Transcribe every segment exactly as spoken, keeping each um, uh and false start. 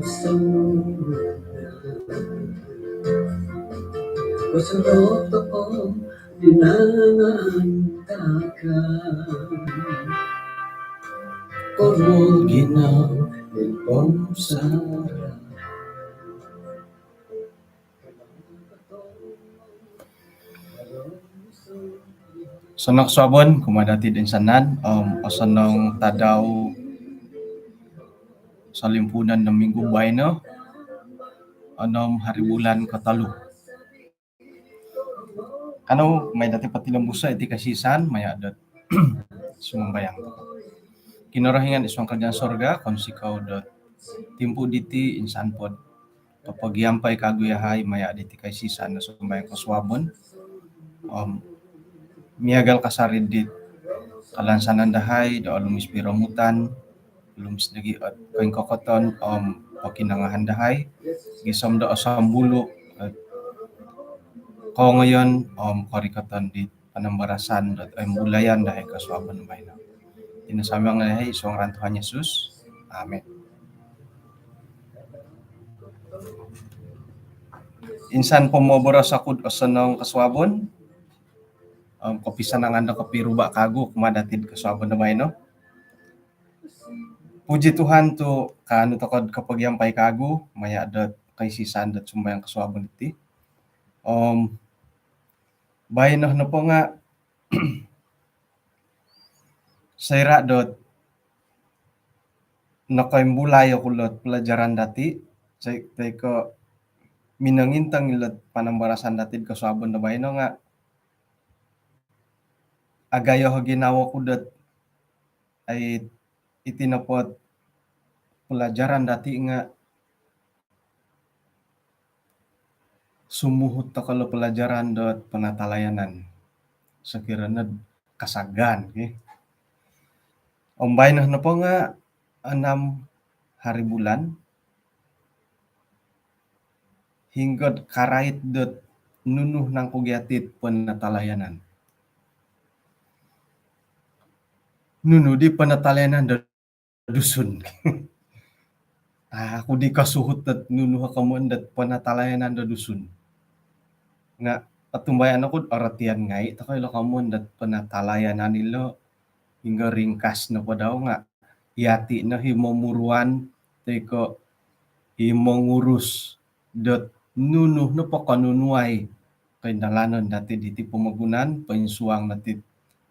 Osonong kosuabon kumaa dati do insanan, om osonong tadau solimpuunon do minggu baino, onom hari bulan kotolu. Kanou mai dati potilombuso iti koisisan maya dot sumambayang. Kinorohingan id suang kerajaan sorga, kounsikou dot timpu diti insan po dot kopogiampai kagu yahai maya diti koisisan do sumambayang kosuabon. Om miagal kasari dit kalansanan dahai do olumis piromutan, olumis nogi ot koingkokoton om pokinongohan dahai gisom do osombulu ot kongoyon om korikoton di panambarasan dot oimbulayan dahai kosuabon baino. Iti no sambayang dahai id suang ngaran Tuhan Yesus. Amin. Insan po moboros oku do osonong kosuabon om kopisanangan do kopiruba kagu kumaa dati do kosuabon do baino. Puji Tuhan tu kaanu tokou do kopogiampai kagu maya dot koisisan dot sumambayang kosuabon diti. Om baino nopo nga soira dot nokoimbulai oku dot pelajaran dati, toi ko minongintong ilo panambarasan dati do kosuabon do baino nga agayo o ginawo ku dot ai iti nopo dot pelajaran dati nga sumuhut tokou ilo pelajaran dot penatalayanan. Sokiro no kasagaan, okey. Om baino nopo nga enam hari bulan, hinggo do karait dot nunu nangku gia ti penatalayanan. Nunu di penatalayanan do Dusun. Aku di kosuhut dot nunu o komoyon dot penatalayanan do Dusun. Nga otumbayaan oku do orotian ngai tokou ilo komoyon dot penatalayanan ilo, hinggo ringkas nopo dau nga yati no i momuruan toi ko i mongurus dot nunu nopo konunuai koindalanon dati diti pomogunan, poinsuang dati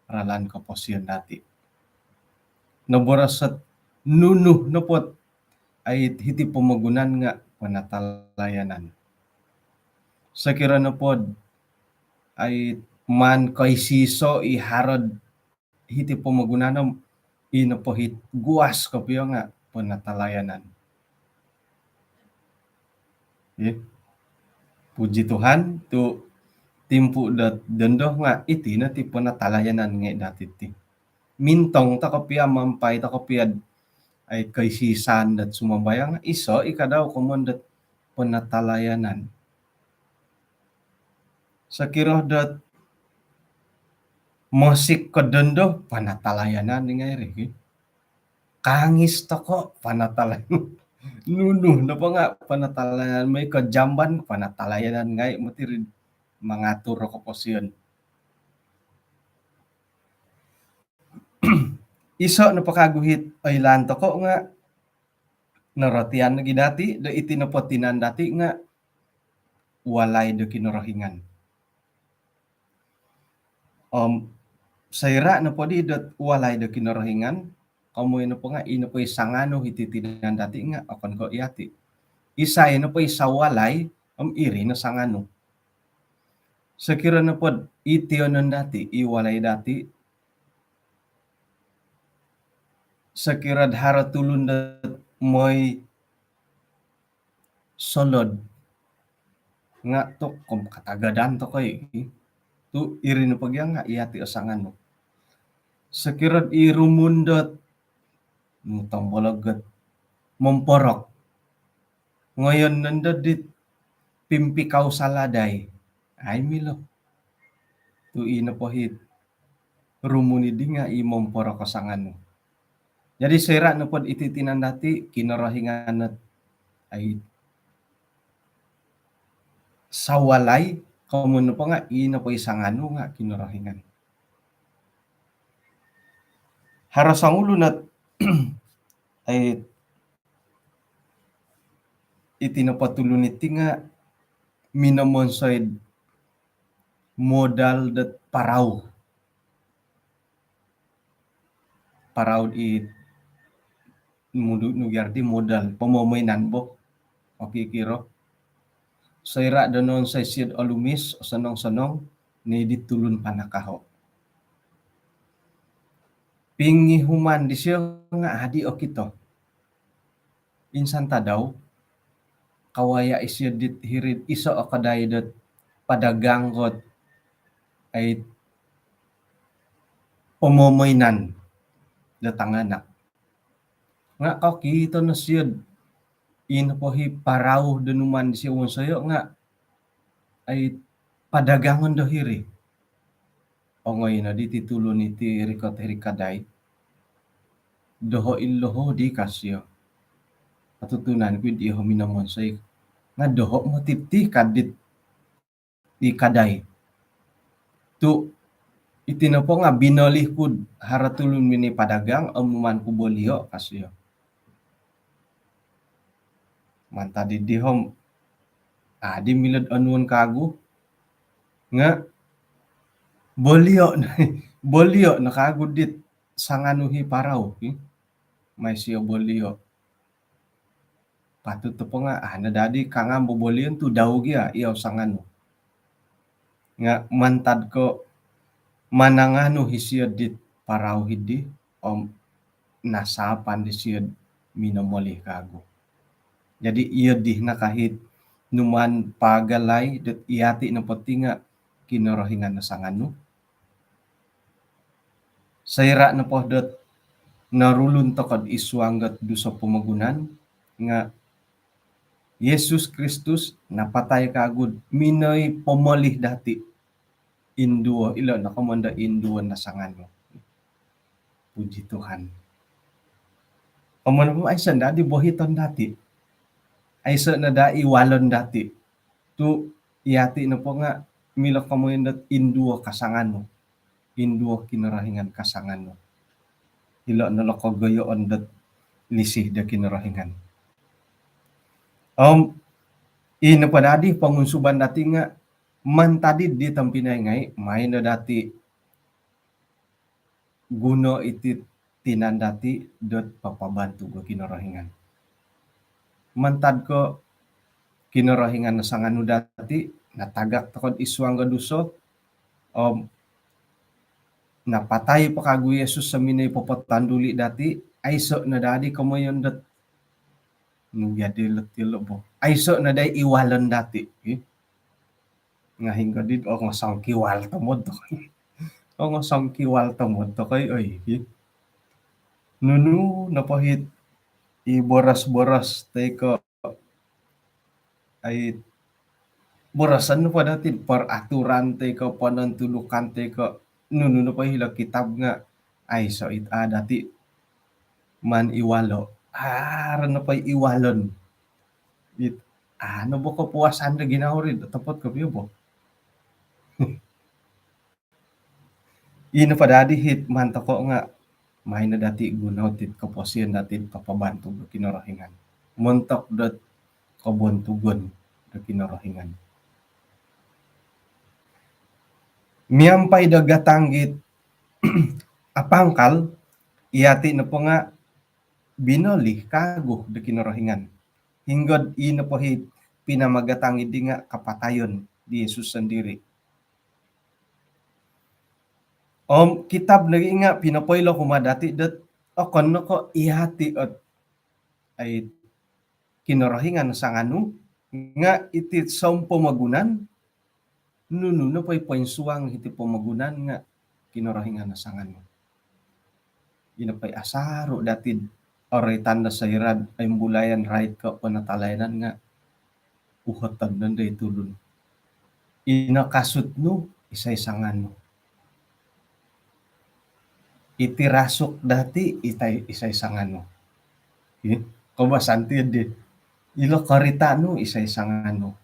ralan koposion dati. Noboros ot nunu nopo dot ai hiti pomogunan nga penatalayanan. Sokiro nopo dot ai maan koisoiso i haro dot hiti pomogunan om i nopo it guas kopio nga penatalayanan. Okey. Puji Tuhan tu timpu dot dondo nga iti no ti penatalayanan ngai dati ti. Mintong tokou pia, miampai tokou pia dot ai koisisan dot sumambayang, iso i ka dau komoyon dot penatalayanan. Sokiro dot mosik ko dondo, penatalayanan ngai iri, okey. Kangis tokou, penatalayanan. Nunu nopo nga penatalayanan, moi ko jamban, penatalayanan ngai moti iri mangatur o koposion. Iso nopo kagu it oilaan tokou nga norotian nogi dati do iti nopo tinan dati nga walai do Kinorohingan. Om soira nopo di dot walai do Kinorohingan, komoyon nopo nga i nopo i sanganu iti tinan dati nga okon ko yati. Isai nopo i sawalai om iri no sanganu. Sokiro nopo dot i tiyonon dati, i walai dati, sokiro dot haro tulun dot moi solod nga tokou katagadan tokou i. Tu iri nopo gia nga yati o sanganu. Sokiro dot i rumun dot mutombolog dot momporok, ngoyon nondo dit pimpikau saladai, ai milo. Tu i nopo it rumun di nga i momporok o sanganu. Jadi soira nopo dot iti tinan dati Kinorohingan ot ai sawalai, komoyon nopo nga' ino po i sanganu nga' Kinorohingan. Haro songulun ot ai iti nopo tulun iti nga' minomonsoi'd modal dot parau. Parau i mudu nugiar di modal pomomoinan bo. Oke kiro. Soira' do nonsoi siyo'd olumis, osonong-sonong, ni di tulun panakaho'. Pingihuman disiyo nga' adi okito. Insan tadau, kawaya' isiyo dit hiri'd iso' o kadai dot padagang kot ai pomomoinan do tanganak. Nga' kokito no siyo'd ino po hi parau do numan disiyo wonsoyo' nga' ai padagangon do hiri. Ongoi noddi ti tulun iti rikot hiri kadai. Doho' illoho' di ka siyo. Otutunan ku'd iyoho' minomonsoi. Nga' doho' moti ti ka dit i kadai. Tu' iti nopo nga' binoli ku'd haro tulun minoi padagang om numan ku bolio' ka siyo. Mantad iddi om adi milo'd onuon kagu nga' bolio', bolio' no kagu dit sanganu hi parau hi. Mai siyo bolio'. Patut nopo nga' a' no dadi kangam bobolion tu' dau gia iyau sanganu. Nga' mantad ko' mananganu hi siyo dit parau hiddi om nasapan disiyo'd minomoli kagu. Jadi' iyo di nakahi' numan pagalai dot iyati' nopo ti nga' Kinorohingan no sanganu. Soira' nopo dot norulun toko'd isuang dot dusa pomogunan nga' Yesus Kristus napatai kagu'd minoi pomoli dati'. Induo, ilo' no komoyon do induo no sanganu. Puji Tuhan. Komoyon nopo aiso' no dadi bohiton dati'. Aiso' no daa iwalon dati'. Tu' iyati' nopo nga' milo komoyon dot induo ka sanganu. Induo Kinorohingan ka sanganu. Ilo' no lo kogoyoon dot lisih do Kinorohingan. Om ino po dadi pongunsuban dati' nga' mantad iddi tompinai ngai', mai no dati' guno iti tinan dati' dot papabantug o Kinorohingan. Mantad ko' Kinorohingan no sanganu dati', natagak toko'd isuang do dusa, om napatai po kagu Yesus sominoi popotonduli' dati', aiso' no dadi komoyon dot nu jadi loti lo' bo. Aiso' no dai iwalon dati', hi. Nga' hinggo dit ongosongkiwal tomod tokoi. Ongosongkiwal tomod tokoi, oi, hi. Nunu nopo hit i boros-boros toi ko' ai boroson nopo dati' peraturan toi ko' ponontudukan toi ko' nunu nopo hilo' kitab nga' aiso' it a' dati' maan iwalo'. Haro nopo iwalon it a' no bo kopuasan do ginawo ri do topot kopio bo. Ino po dadi hit maan toko' nga' mai no dati' guno tit koposion dati' papabantug do Kinorohingan. Montok dot kobontugon do Kinorohingan. Miampai do gatang git apangkal, iyati' nopo nga' binoli kagu do Kinorohingan. Hinggod ino po hi pinamagatang iddi nga' kapatayon di Yesus sondiri'. Om kitab nogi' nga' pinopoilo kumaa dati' dot okon no ko' iyati' ot ai Kinorohingan sanganu nga' iti sompomogunan, nunu nopo i poinsuang hiti pomogunan nga' Kinorohingan sanganu. Ino po i asaru' dati'd oroitan do soira'd oimbulayan rait ko' penatalayanan nga' uhoton nondo i tulun. Ino kasut nu isai sanganu. Iti rasuk dati' itai isai sanganu. Ih, koubasan ti di. Ilo korita nu isai sanganu.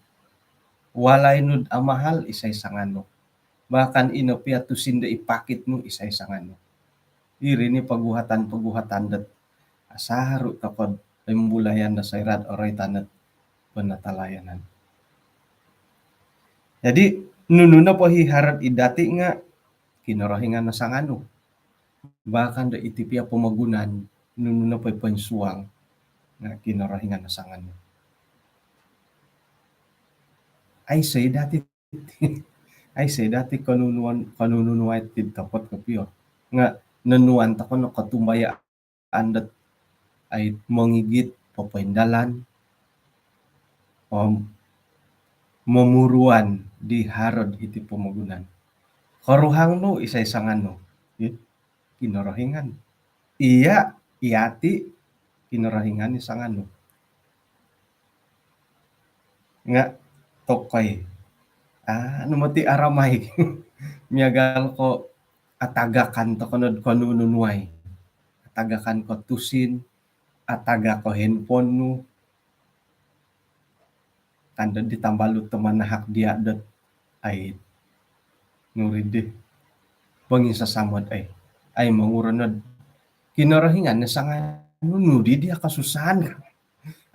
Walai nu'd amahal isai sanganu. Bahkan ino pia tusin do ipakit nu isai sanganu. Iri ni poguhatan-poguhatan dot asaru toko'd imbulayan do soira'd oroitan ot penatalayanan. Jadi, nunu nopo i harod id dati nga Kinorohingan no sanganu. Bahkan do iti pia pomogunan, nunu nopo i poinsuang nga Kinorohingan no sanganu. Aiso i dati, aiso i dati konunuan, konununuai tid topot kopio. Nga nonuan toko no kotumbayaan dot ai mongigit, popoindalan om momuruan di harod iti pomogunan. Koruhang nu isai sanganu? Ih, Kinorohingan. Iya, iyati Kinorohingan i sanganu. Nga tokoi. Ah, anu moti aramai. Miagal ko atagakan toko nod konununuai. Atagakan ko tusin, atagak ko handphone nu. Kan dot di tambalut do manahak dia dot ai nuri di. Ponginsasamod ai. Ai monguron nod Kinorohingan no sanganu, nu di dia kosusaan.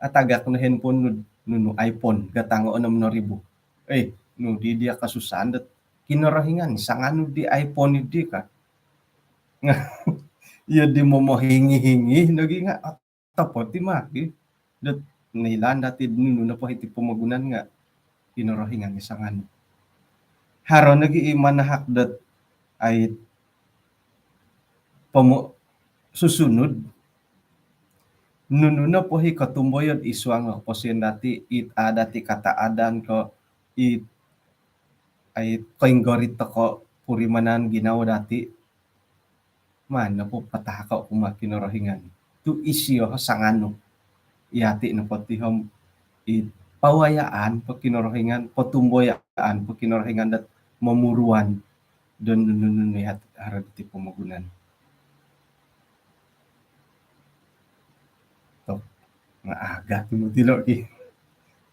Atagak no handphone nu, nunu iPhone, gatang onom no ribu. Eh, nu di dia kosusaan dot Kinorohingan sanganu di iPhone di ka. Nga, iya di momohingi-hingi nogi nga, ah, topot i maki. Dot noilaan dati nunu nopo iti pomogunan nga Kinorohingan i sanganu. Haro nogi i manahak dot ai pomo-, susunud. Nunu nopo i kotumboyo'd id suang koposion dati, it a dati kataadan ko, it ai koinggorit toko purimanan ginawo dati. Maan nopo patahako kumaa Kinorohingan. Tu isio sanganu. Iyati nopo ti om i pawayaan po Kinorohingan, potumboyaan po Kinorohingan dot momuruan do nunu-nunu i harod iti pomogunan. Tok, nga aga ti moti lo ki.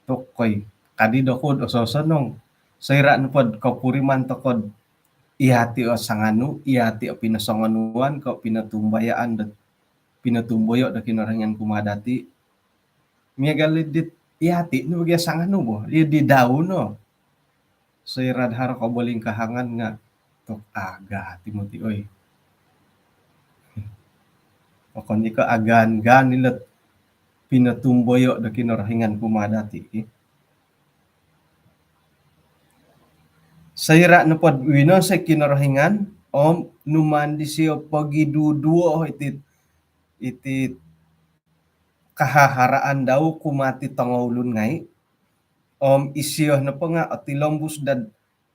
Tokoi, kadi doko'd ososonong. Soira nopod kopuriman toko'd iyati o sanganu, iyati o pinosongonuan ko, pinotumbayaan dot, pinotumboyo do Kinorohingan kumaa dati. Miagal dit iyati no bagi sanganu bo, iya di dau no. Soira'd haro kobolingkahangan nga, tok aga ti moti oi. Okon i ko agaan-gaan ilo't pinotumboyo do Kinorohingan kumaa dati ki. Soira nopod winonsoi Kinorohingan om numaan disio pogiduduo iti, iti kahaharaan dau kumaa ti tongoulun ngai. Om isio nopo nga otilombus dad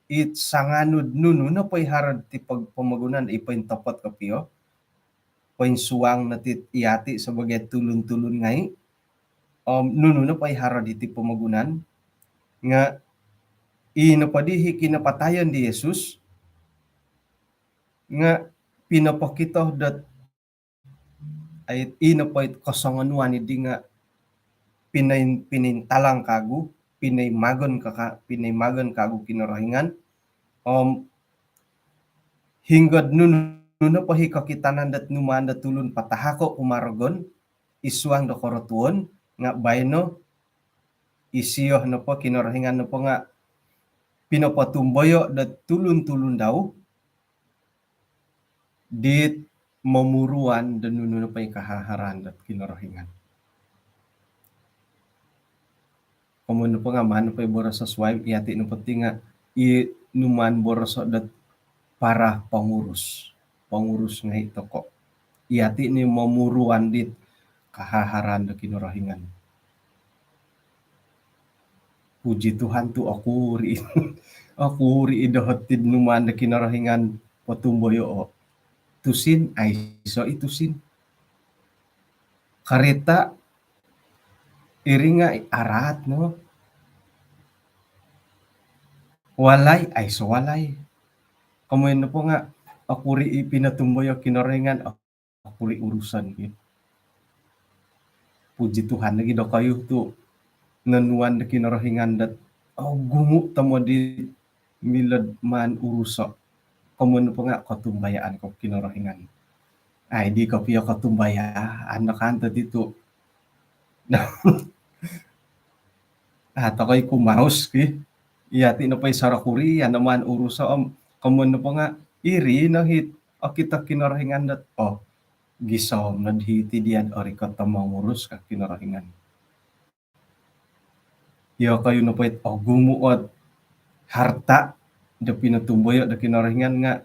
it sanganud nunu nopo i harod ti pog-, pomogunan i pointopot kopio. Poinsuang no ti iyati sebagai tulun-tulun ngai. Om nunu nopo i harod iti pomogunan nga i nopo di i kinapatayon di Yesus nga pinopokito dot ai, i nopo it kosongonuan idi nga pinoin-, pinointalang kagu, pinoimagon kaka-, pinoimagon kagu Kinorohingan. Om hinggo'd nunu nopo i kokitanan dot numaan dot tulun patahako kumaa rogon id suang do korotuon nga baino isio nopo Kinorohingan nopo nga pinopotumboyo dot tulun-tulun dau dit momuruan do nunu nopo i kahaharaan dot Kinorohingan. Komoyon nopo nga maan nopo i boroso suai, iyati nopo ti nga i numaan boroso dot para pengurus. Pengurus ngai toko. Iyati ni momuruan dit kahaharaan do Kinorohingan. Puji Tuhan tu okuri. Okuri i dohot tid numaan do Kinorohingan potumboyoo. Tusin, aiso i tusin. Karita, iri nga araat no. Walai, aiso walai. Komoyon nopo nga okuri i pinotumboyo Kinorohingan, okuri urusan ki. Puji Tuhan lagi dokoyu tu nonuan do Kinorohingan dot ogumu' tomod i milo'd maan uruso'. Komoyon nopo nga' kotumbayaan ko Kinorohingan. Ai, di kopio kotumbayaan no kan tadi tu'. Ah, tokoi kumaus ki. Iyati' nopo i soro kuri, iyano maan uruso' om. Komoyon nopo nga' iri no hiti okito Kinorohingan dot, oh, gisom nod hiti diya' orikot do mongurus ka Kinorohingan. Iyokoyu nopo it ogumu' ot harta' do pinotumboyo' do Kinorohingan nga'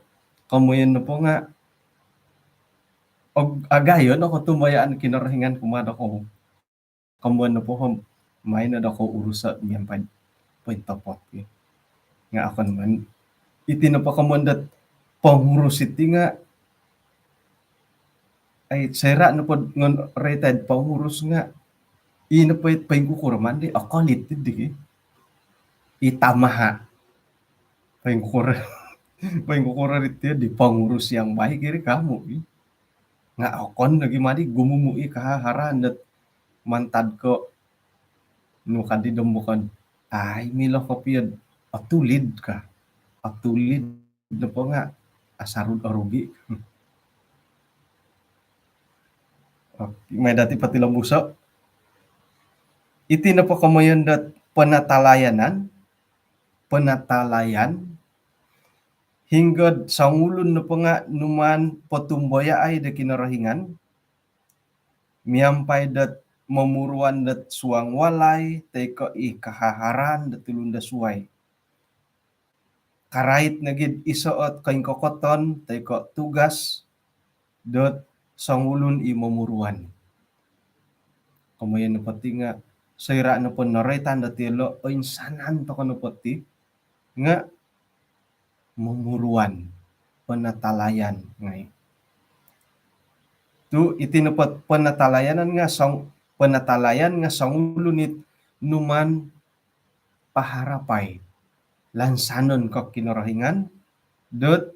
komoyon nopo nga' og-, agayo no kotumbayaan Kinorohingan kumaa dokoyu. Komoyon nopo om, maan no dokoyu uruso' miampai pointopot ki. Nga' okon maan. Iti nopo komoyon dot pongurus iti nga', ai, soira' nopo ngon roitan pongurus nga', i nopo it poingkukuro maan di, okon iti di ki. I tamaha'. Poingkukuro, poingkukuro iti di pongurus yang baik iri kamu ki. Nga' okon lagi madi gumumu' i kahaharaan dot mantad ko nu kadi dom bokon. Ai, milo kopio'd otulid ka. Otulid nopo nga' asaru'd orugi. Okey, mai dati' potilombuso'. Iti nopo komoyon dot penatalayanan, penatalayan, hinggo'd songulun nopo nga' numaan potumboyaai do Kinorohingan, miampai dot momuruan dot suang walai, toi ko' i kahaharaan dot tulun do suwai. Karait nogi'd iso' ot koingkokoton, toi ko' tugas, dot songulun i momuruan. Komoyon nopo ti nga', soira' nopo noroitan dot iyolo', oinsanan toko' nopo ti, nga' momuruan, penatalayan ngai'. Tu' iti nopo penatalayanan nga' song-, penatalayan nga' songulun it numaan paharapai. Lansanon ko Kinorohingan, dot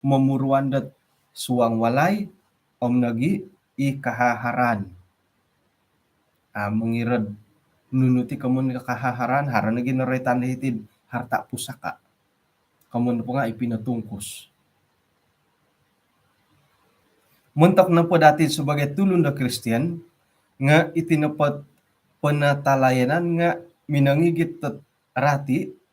momuruan dot suang walai, om nogi' i kahaharaan. Ah, mongiro'd nunu ti komoyon kahaharaan, haro nogi' noroitan do hiti'd harta pusaka. Komoyon nopo nga' i pinotungkus. Montok nopo dati' sabaagi tulun do Kristian, nga' iti nopo penatalayanan nga' minongigit dot rati,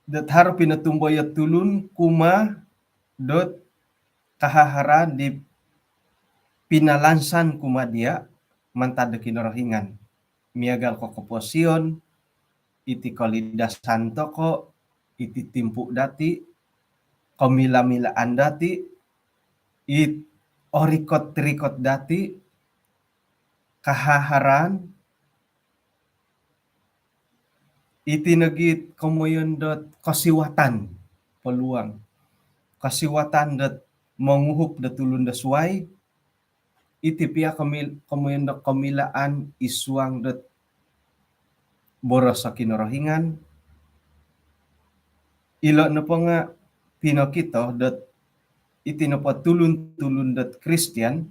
dot haro pinotumboyo' tulun kumaa dot kahaharaan di pinalansan kumaa diya' mantad do Kinorohingan. Miagal ko' koposion, iti kolidasan toko', iti timpu' dati', komila-milaan dati', it orikot-rikot dati', kahaharaan, iti nogi' komoyon dot kosiwatan, peluang. Kosiwatan dot monguhup dot tulun do suwai, iti piya komil-, komoyon dot komilaan id suang dot boros o Kinorohingan. Ilo' nopo nga' pinokito dot iti nopo tulun-tulun dot Kristian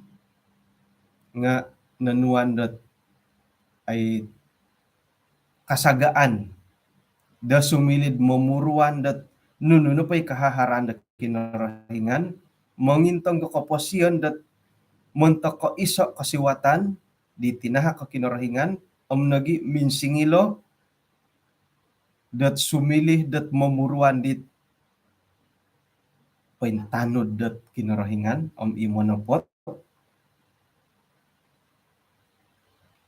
nga' nonuan dot ai kasagaan do sumiliu'd momuruan dot nunu nopo i kahaharaan do Kinorohingan, mongintong do koposion dot montok ko' iso' kosiwatan di tinahak o Kinorohingan, om nogi' minsingilo dot sumiliu dot momuruan dit pointanud dot Kinorohingan om i monopot.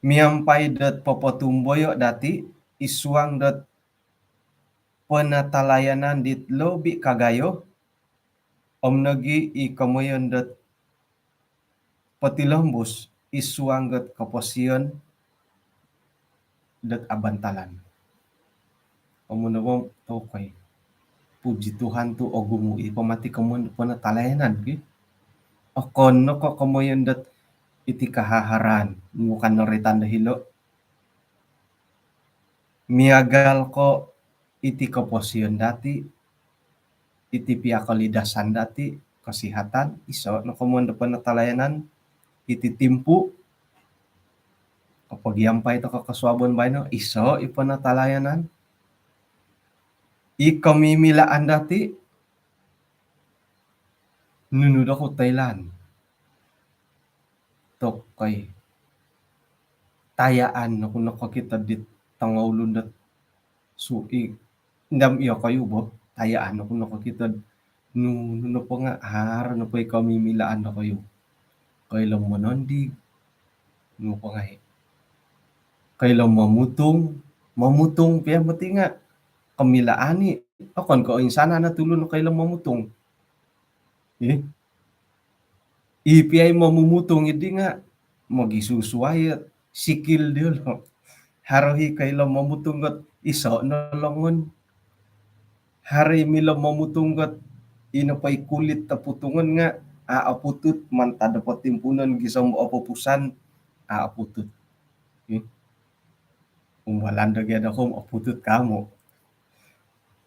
Miampai dot popotumboyo' dati' id suang dot penatalayanan dit lobi kagayo, om nogi' i komoyon dot potilombus id suang dot koposion dot abantalan. Om nopo tokoi, puji Tuhan tu' ogumu' i po mati komoyon penatalayanan ki. Okon no ko' komoyon dot iti kahaharaan, nu kan noroitan do hilo'. Miagal ko' iti koposion dati', iti piya kolidasan dati', kosihatan, iso' no komoyon do penatalayanan, iti timpu', Pogiampai toko kosuabon baino, iso i penatalayanan. I komimilaan dati, nunu do ku toilaan. Tokoi. Tayaan oku nokokito dit tongoulun dot su-, i, ndam iyokoyu bo. Tayaan oku nokokito nunu nopo nga haro nopo i komimilaan dokoyu. Koilo monondig. Nunu po ngai. Koilo momutung, momutung pia moti nga komilaan i. Okon ko insanan o tulun koilo momutung. Ih. I pia i momumutung idi nga mogisusuai o sikil diolo. Haro i koilo momutung ot iso no longon. Haro i milo momutung ot ino po i kulit o putungon nga a oputut, mantad po timpuunon gisom opupusan a oputut. Ih. Umbalan do gia do kom oputut kamu.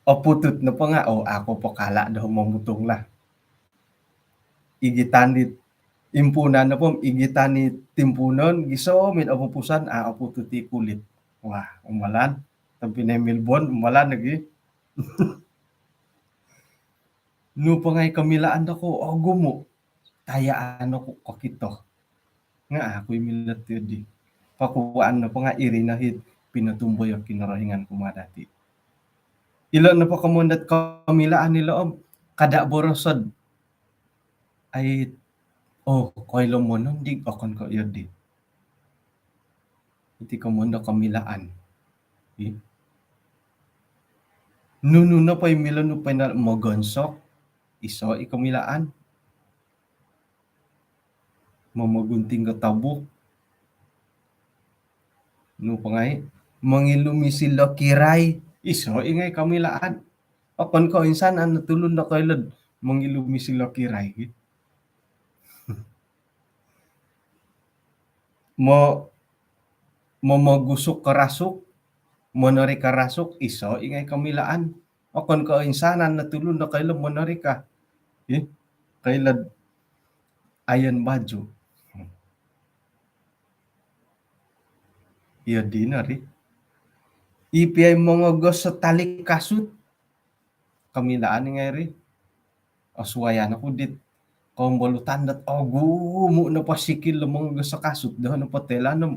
Oputut nopo nga, oh, aku po kala do momutung lah. Igitan di impuunan nopo, igitan di timpuunon gisom it opupusan a oputut i kulit. Wah, umbalan. Tompinai Milbon, umbalan lagi. Nu po ngai komilaan doku, ogumu. Tayaan oku kokito. Nga aku i milo tiodi. Pakuan nopo nga iri no it pinotumboyo Kinorohingan kumaa dati. Ilo nopo komoyon dot komilaan ilo om kada boroso do ai, oh, koilo monondig, okon ko iodi. Iti komoyon do komilaan. Ih. Nunu nopo i milo nu po ino mogonsok, iso i komilaan. Momogunting ko tobuk. Nu po ngai, mongilumi silo kirai, iso i ngai komilaan. Okon ko insanan o tulun do koilo do mongilumi silo kirai. Mo, momogusuk ko rasuk, monorika rasuk, iso i ngai komilaan. Okon ko insanan o tulun do koilo monorika. Ih, koilo do iron baju. Iodi no ri. I pia i mongogos o tali kasut. Komilaan i ngai ri. Osuayan oku dit kombolutan dot ogumu nopo sikil do mongogos o kasut do nopo toilaan om.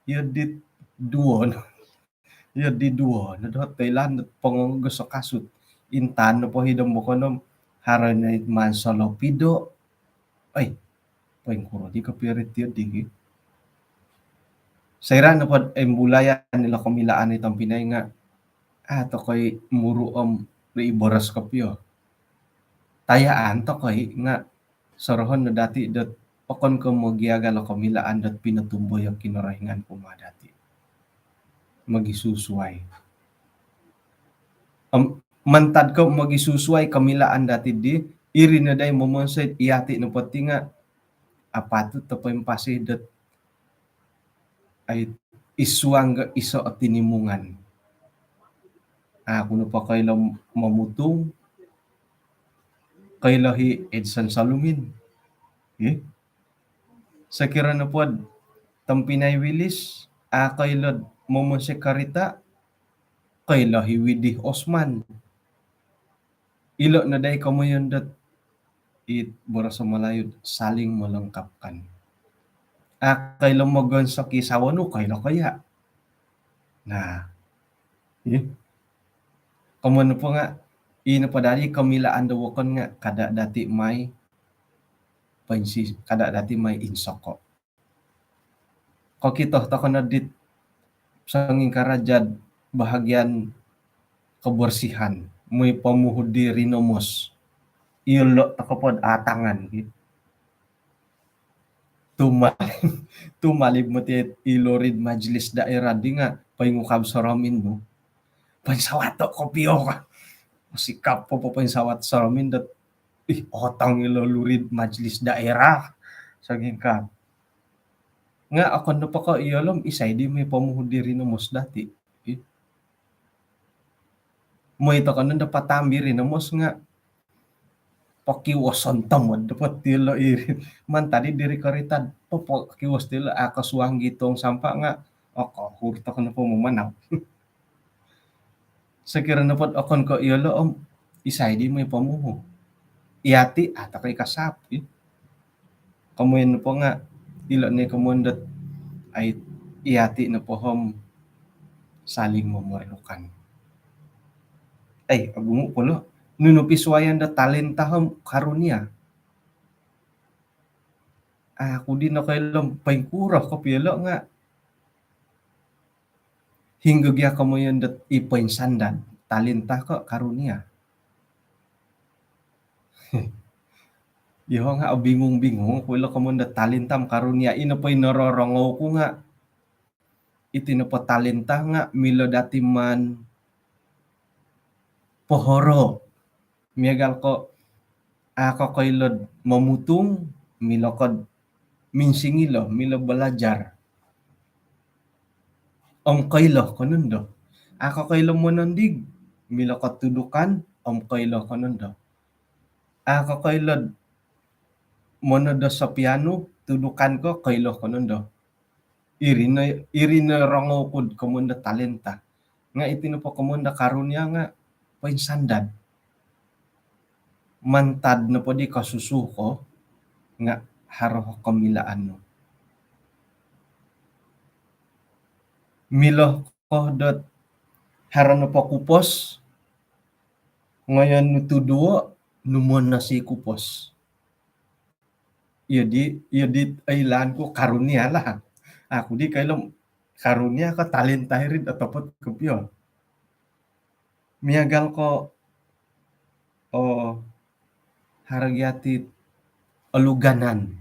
Iodi duo no. Iodi duo no do toilaan dot pongogos o kasut. Intangan nopo hiri om bokon om haro no it maan solopido. Oi, poingkuro di kopio ri tiodi ki. Soira nopo do imbulayan ilo komilaan i tompinai nga, ah, tokoi muru om ri boros kopio. Tayaan tokoi nga sorohon no dati dot okon ko mogiagal o komilaan dot pinotumboyo Kinorohingan kumaa dati. Mogisusuai. Om, mantad ko mogisusuai komilaan dati di, iri no dai momonsoi iyati nopo ti nga apatut to poimpasi dot ai id suang do iso o tinimungan. Aku nopo koilo momutung, koilo i Edson Salumin. Ih. Sokiro nopo do tompinai Wilis, a koilo do momonsoi karita, koilo i Widih Osman. Ilo no dai komoyon dot it boros Malayu saling melengkapkan. A koilo mogonsok i sawo nu, koilo ko iya. Nah. Ih. Komoyon nopo nga, i nopo dadi komilaan do wokon nga kada dati mai pensi-, kada dati mai insoko. Kokito toko no dit songingkaraja do bahagian kebersihan, moi pomuhu di rinomos. Iyolo toko po do atangan ki. Tumalib, tumalib moti ilo ri do majlis daerah di nga poingukab soromin nu. Poinsawato kopio ka. Sikap po poinsawato soromin dot, ih, otang ilo ri do majlis daerah. Songingkab. Nga okon nopo ko iyolo om isai di moi pomuhu di rinomos dati. Ih. Moi toko no do patambi rinomos nga pokiwoson tomod nopo ti lo iri. Mantad di diri korita'd popokiwos ti lo, a' kosuang gi tong sampah nga' okohur toko nopo mamanau. Sokiro nopod okon ko' iyolo' om isai di moi pomuhu? Iyati', a' toko i kasap i. Komoyon nopo nga' ilo ni komoyon dot ai, iyati' nopo om saling memerlukan. Ai, ogumu' po lo. Nunu pisuwayan do talenta om karunia? Aku di nokoilo poingkuro kopio lo nga' hinggo gia komoyon dot i poinsandad, talenta ko' karunia? Iyoho' nga' obingung-bingung ku ilo komoyon dot talenta om karunia. Ino po i nororongou ku nga' iti nopo talenta nga' milo dati maan pohoro'. Miagal ko' a' ko koilo'd momutung, milo ko'd minsingilo, milo balajar om koilo ko nondo. A' ko koilo monondig, milo ko'd tudukan om koilo ko nondo. A' ko koilo'd monodo sopianu, tudukan ko, koilo ko nondo. Iri no, iri no rongou ku'd komoyon do talenta. Nga' iti nopo komoyon do karunia nga' poinsandad. Mantad nopo di kosusu ko nga' haro komilaan nu. Milo ko dot haro nopo kupos, ngoyon nu tuduo, numonosi kupos. Iyo di, iyo di oilaan ku karunia lah. Aku di koilo karunia ko' talenta iri dot otopot kopio. Miagal ko', oo, haro gia ti oluganan.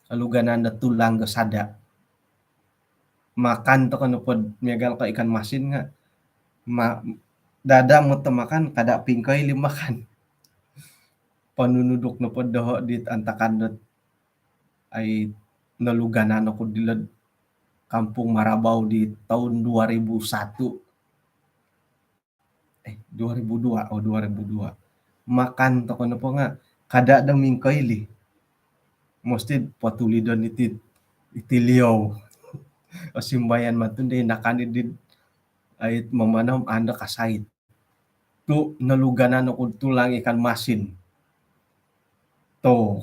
Oluganan do tulang do sada'. Makan toko nopod miagal ko' ikan masin nga' ma-, dadam moto makan, kada' pingkoili makan. Ponunuduk nopod doho' dit antakan dot ai, noluganan oku dilo'd Kampung Marabau di toun dua ribu satu. Eh, dua ribu dua. Oh, dua ribu dua. Makan toko nopo nga' kada' do mingkoili. Mosti potulidon iti, iti liou. Osimbayan mantun di nakan di, ai, mamanau om ando kasait. Tu' noluganan oku'd tulang ikan masin. Tu'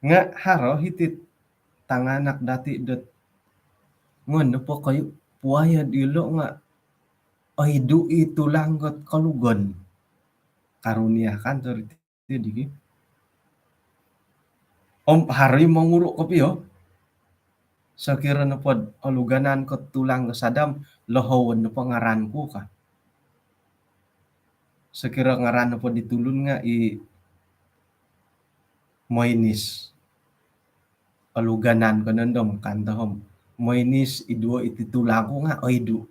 nga' haro hiti'd tanganak dati' dot ngoyon nopo koyu puwaya'd ilo' nga' oidu' i tulang ko'd kolugon. Karunia kan tu' ri ti digi. Om haro i monguru' kopio. Sokiro nopod oluganan ko tulang ko sada' om, lohowon nopo ngaran ku ka. Sokiro ngaran nopo di tulun nga' i Moinis. Oluganan ko nondo om kan tohom. Moinis, iduo iti tulang ku nga' oidu'.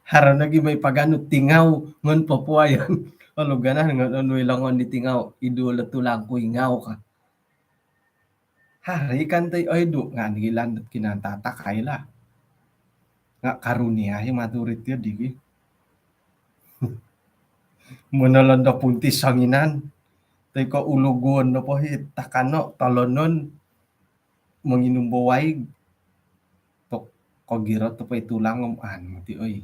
Haro nogi moi paganu Tingau, ngon popuwayon. Oluganan ngon onu i longon di Tingau, iduo lo tulang ku i Ngau ka. Haro i kan toi oidu' nga' nigilan dot kinantatak ai lah. Nga' karunia i maturit yo digi. Monolon do punti songinan. Toi ko ulugon nopo hi takano, tolonon, monginum bo waig. Tok kogirot nopo i tulang om an moti oi.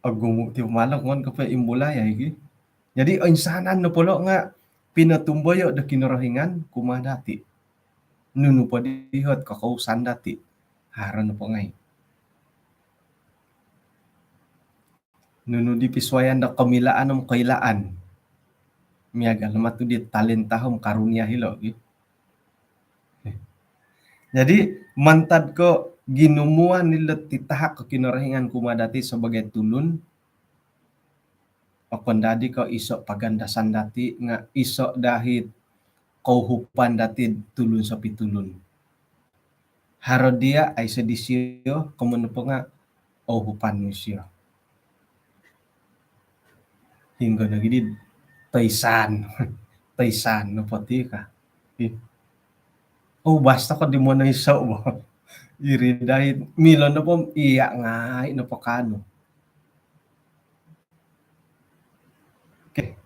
Ogumu' ti malok ngon kopo imbulai ai gi. Jadi oinsanan nopo lo nga' pinotumboyo' do Kinorohingan kumaa dati'. Nunu po di hot kokousan dati'. Haro nopo ngai'. Nunu di pisuwayan do komilaan om koilaan. Miagal no matu di talenta om karunia hilo' gi. Jadi mantad ko ginumuan ilo' titahak ko Kinorohingan kumaa dati' sabagai tulun, okon dadi ko iso' pagandasan dati' nga' iso' dahit kouhupan dati'd tulun sopitulun. Haro diya' aiso' disio, komoyon nopo nga' ouhupan nu isio. Hinggo nogi di toisan. Toisan nopo ti ka. Ih. Oubas toko di monoiso' bo. Iri dai milo nopo iya ngai nopo kaanu. Okey.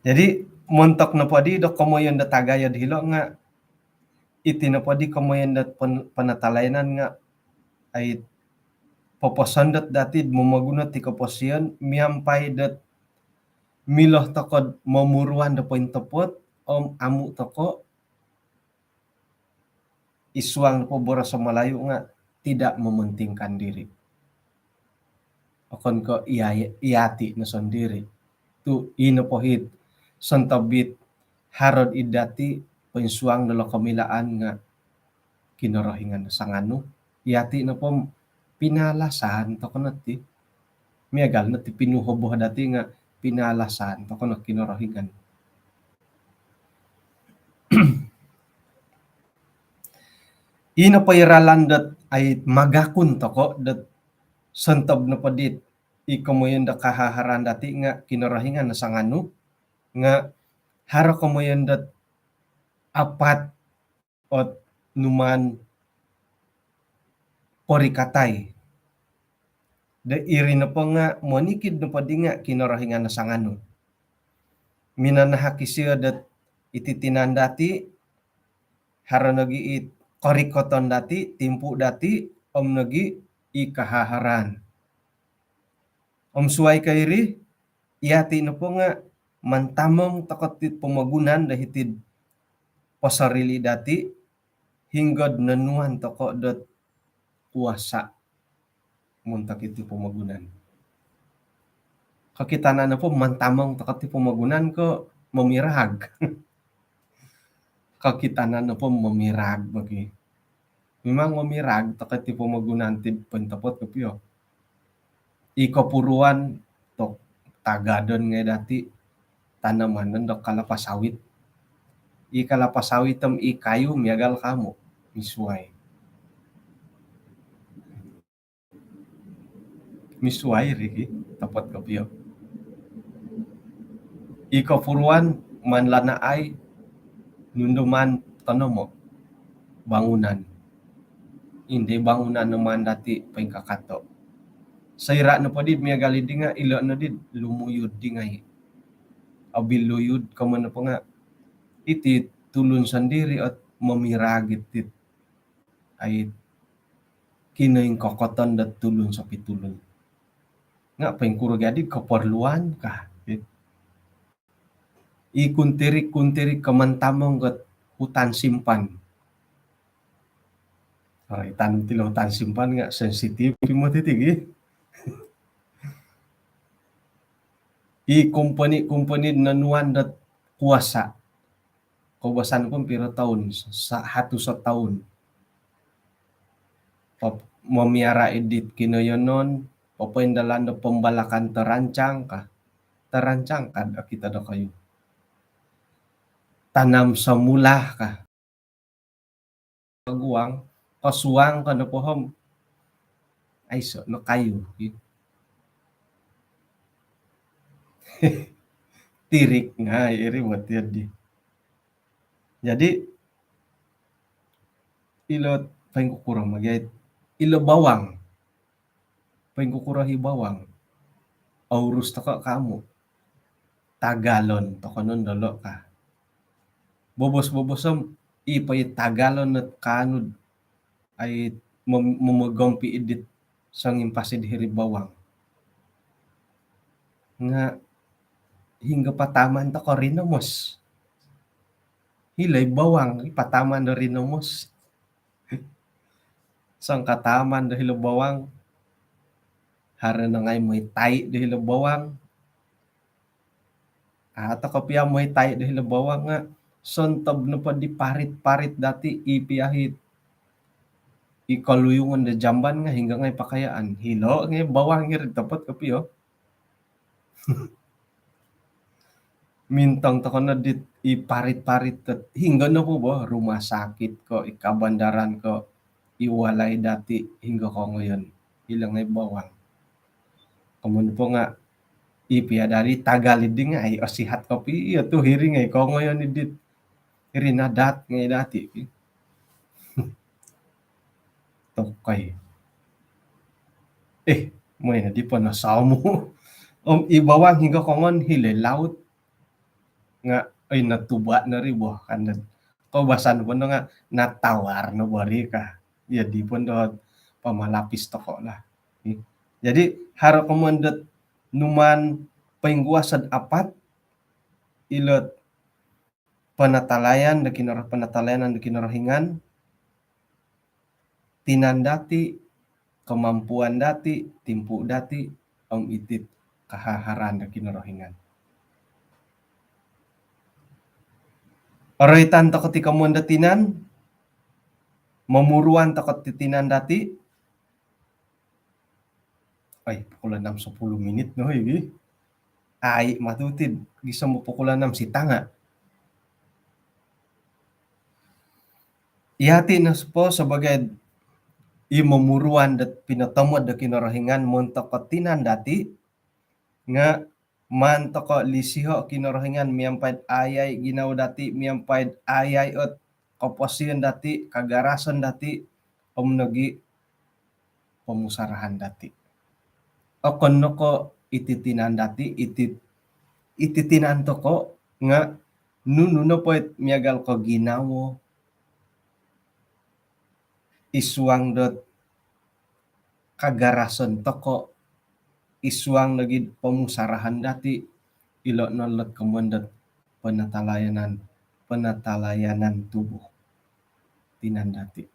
Jadi montok nopo di do komoyon do tagayo dilo nga iti nopo di komoyon do pen-, penatalayanan nga ai poposondot dati momoguno ti koposion miampai dot milo toko momuruan do pointopot om amu toko id suang nopo boros Malayu nga tidak mementingkan diri. Okon ko iya, iyati no sondiri. Tu ino po it sontob it haro id dati poinsuang dilo komilaan nga Kinorohingan sanganu. Iyati nopo pinalasan toko no ti. Miagal no ti pinuhobo dati nga pinalasan toko no Kinorohingan. Ino po i ralan dot ai magakun toko dot sontob nopo dit i komoyon do kahaharan dati nga Kinorohingan sanganu nga haro komoyon dot apat ot numaan porikatai. Do iri nopo nga monikid nopo di nga Kinorohingan sanganu. Minanahak isio dot iti tinan dati, haro nogi i korikoton dati, timpu dati, om nogi i kahaharan. Om suai ko iri, iyati nopo nga mantamong toko ti pomogunan do hiti'd posorili dati, hinggod nonuan toko dot kuasa montok iti pomogunan. Kokitanan nopo mantamong toko ti pomogunan ko momirag. Kokitanan nopo momirag bagi. Memang momirag toko ti pomogunan ti pointopot kopio. I kopuruan tok tagadon ngai dati tanaman do kalapa sawit. I kalapa sawit om i kayu miagal kamu misuai. Misuai riki topot kopio. I kopuruan maan lanaai nunu maan tonomo bangunan. Indi bangunan no maan dati poingkakato. Soira nopo di miagal di nga ilo no di lumuyud di ngai. Obi luyud komo nopo nga iti tulun sondiri ot momirag iti ai kinoingkokoton dot tulun sopi tulun. Nga poingkuro gadi keperluan kah? I kuntirik-kuntirik ko mantamong got hutan simpan. Oi, tan tilo hutan simpan nga sensitif imo titi gi. I kompeni-kompeni nonuan dot kuasa. Koubasan pun piro toun, sa-, hatus o toun. Pop-, momiara idit kinoyonon, popoindalan do pembalakan terancang kah? Terancang kad okito dokoyu. Tanam semula kah? Koguang, kosuang ko nopo om aiso no kayu. Tirik ngai iri buat di. Jadi ilo poingkukuro magiait ilo bawang. Poingkukuro i bawang. Ourus toko kamu. Tagalon toko non dolo kah? Bobos-bobos om i po i tagalon not kaanud ai mem-, momogompi idit songimpas id hiri bawang. Nga hinggo pataman toko rinomos. Hilo i bawang i pataman do rinomos. Songkataman do hilo bawang. Haro no ngai moi tai do hilo bawang. Atau kopio moi tai do hilo bawang nga sontob nopo di parit-parit dati i piahit i koluyungon do jamban nga hinggo ngai pakayaan. Hilo ngai bawang iri topot kopio. Mintong toko no dit i parit-parit dot hinggo nopo bo, rumah sakit ko, i kabandaran ko, i walai dati hinggo kongoyon. Ilo ngai bawang. Komun po nga i pia dari tagal idi ngai osihat kopio tu hiri ngai kongoyon idit. Iri nadat ngai dati. Tokoi. Eh, moi nodi po nasamu. Om i bawang hinggo kongon hilo laut. Nga, oi, natuba no ri bo, kan dot. Koubasan po no nga, natawar no bo ri ka. Iya di po dot pamalapis toko lah. Jadi, haro komoyon dot numaan poingguas dot apat, ilo panatalayan do Kinoro-, panatalayanan do Kinorohingan, tinan dati, kemampuan dati, timpu dati, om iti kahaharan do Kinorohingan. Oroitan toko ti komoyon do tinan, momuruan toko ti tinan dati, Ai, pukul enam sepuluh minit no, igi. Ai, matutid, gisom pukul enam sitanga. Iyati no po sebagai i momuruan dot pinotomod do Kinorohingan montok ko tinan dati, nga maan toko lisiho Kinorohingan miampai ayai ginawo dati, miampai ayai ot koposion dati, kagarasan dati, om nogi pomusarahan dati. Okon no ko iti tinan dati, iti, iti tinan toko nga nunu nopo it miagal ko ginawo, id suang dot kagarasan toko, id suang nogi pomusarahan dati, ilo no lot komoyon dot penatalayanan, penatalayanan tubuh tinan dati.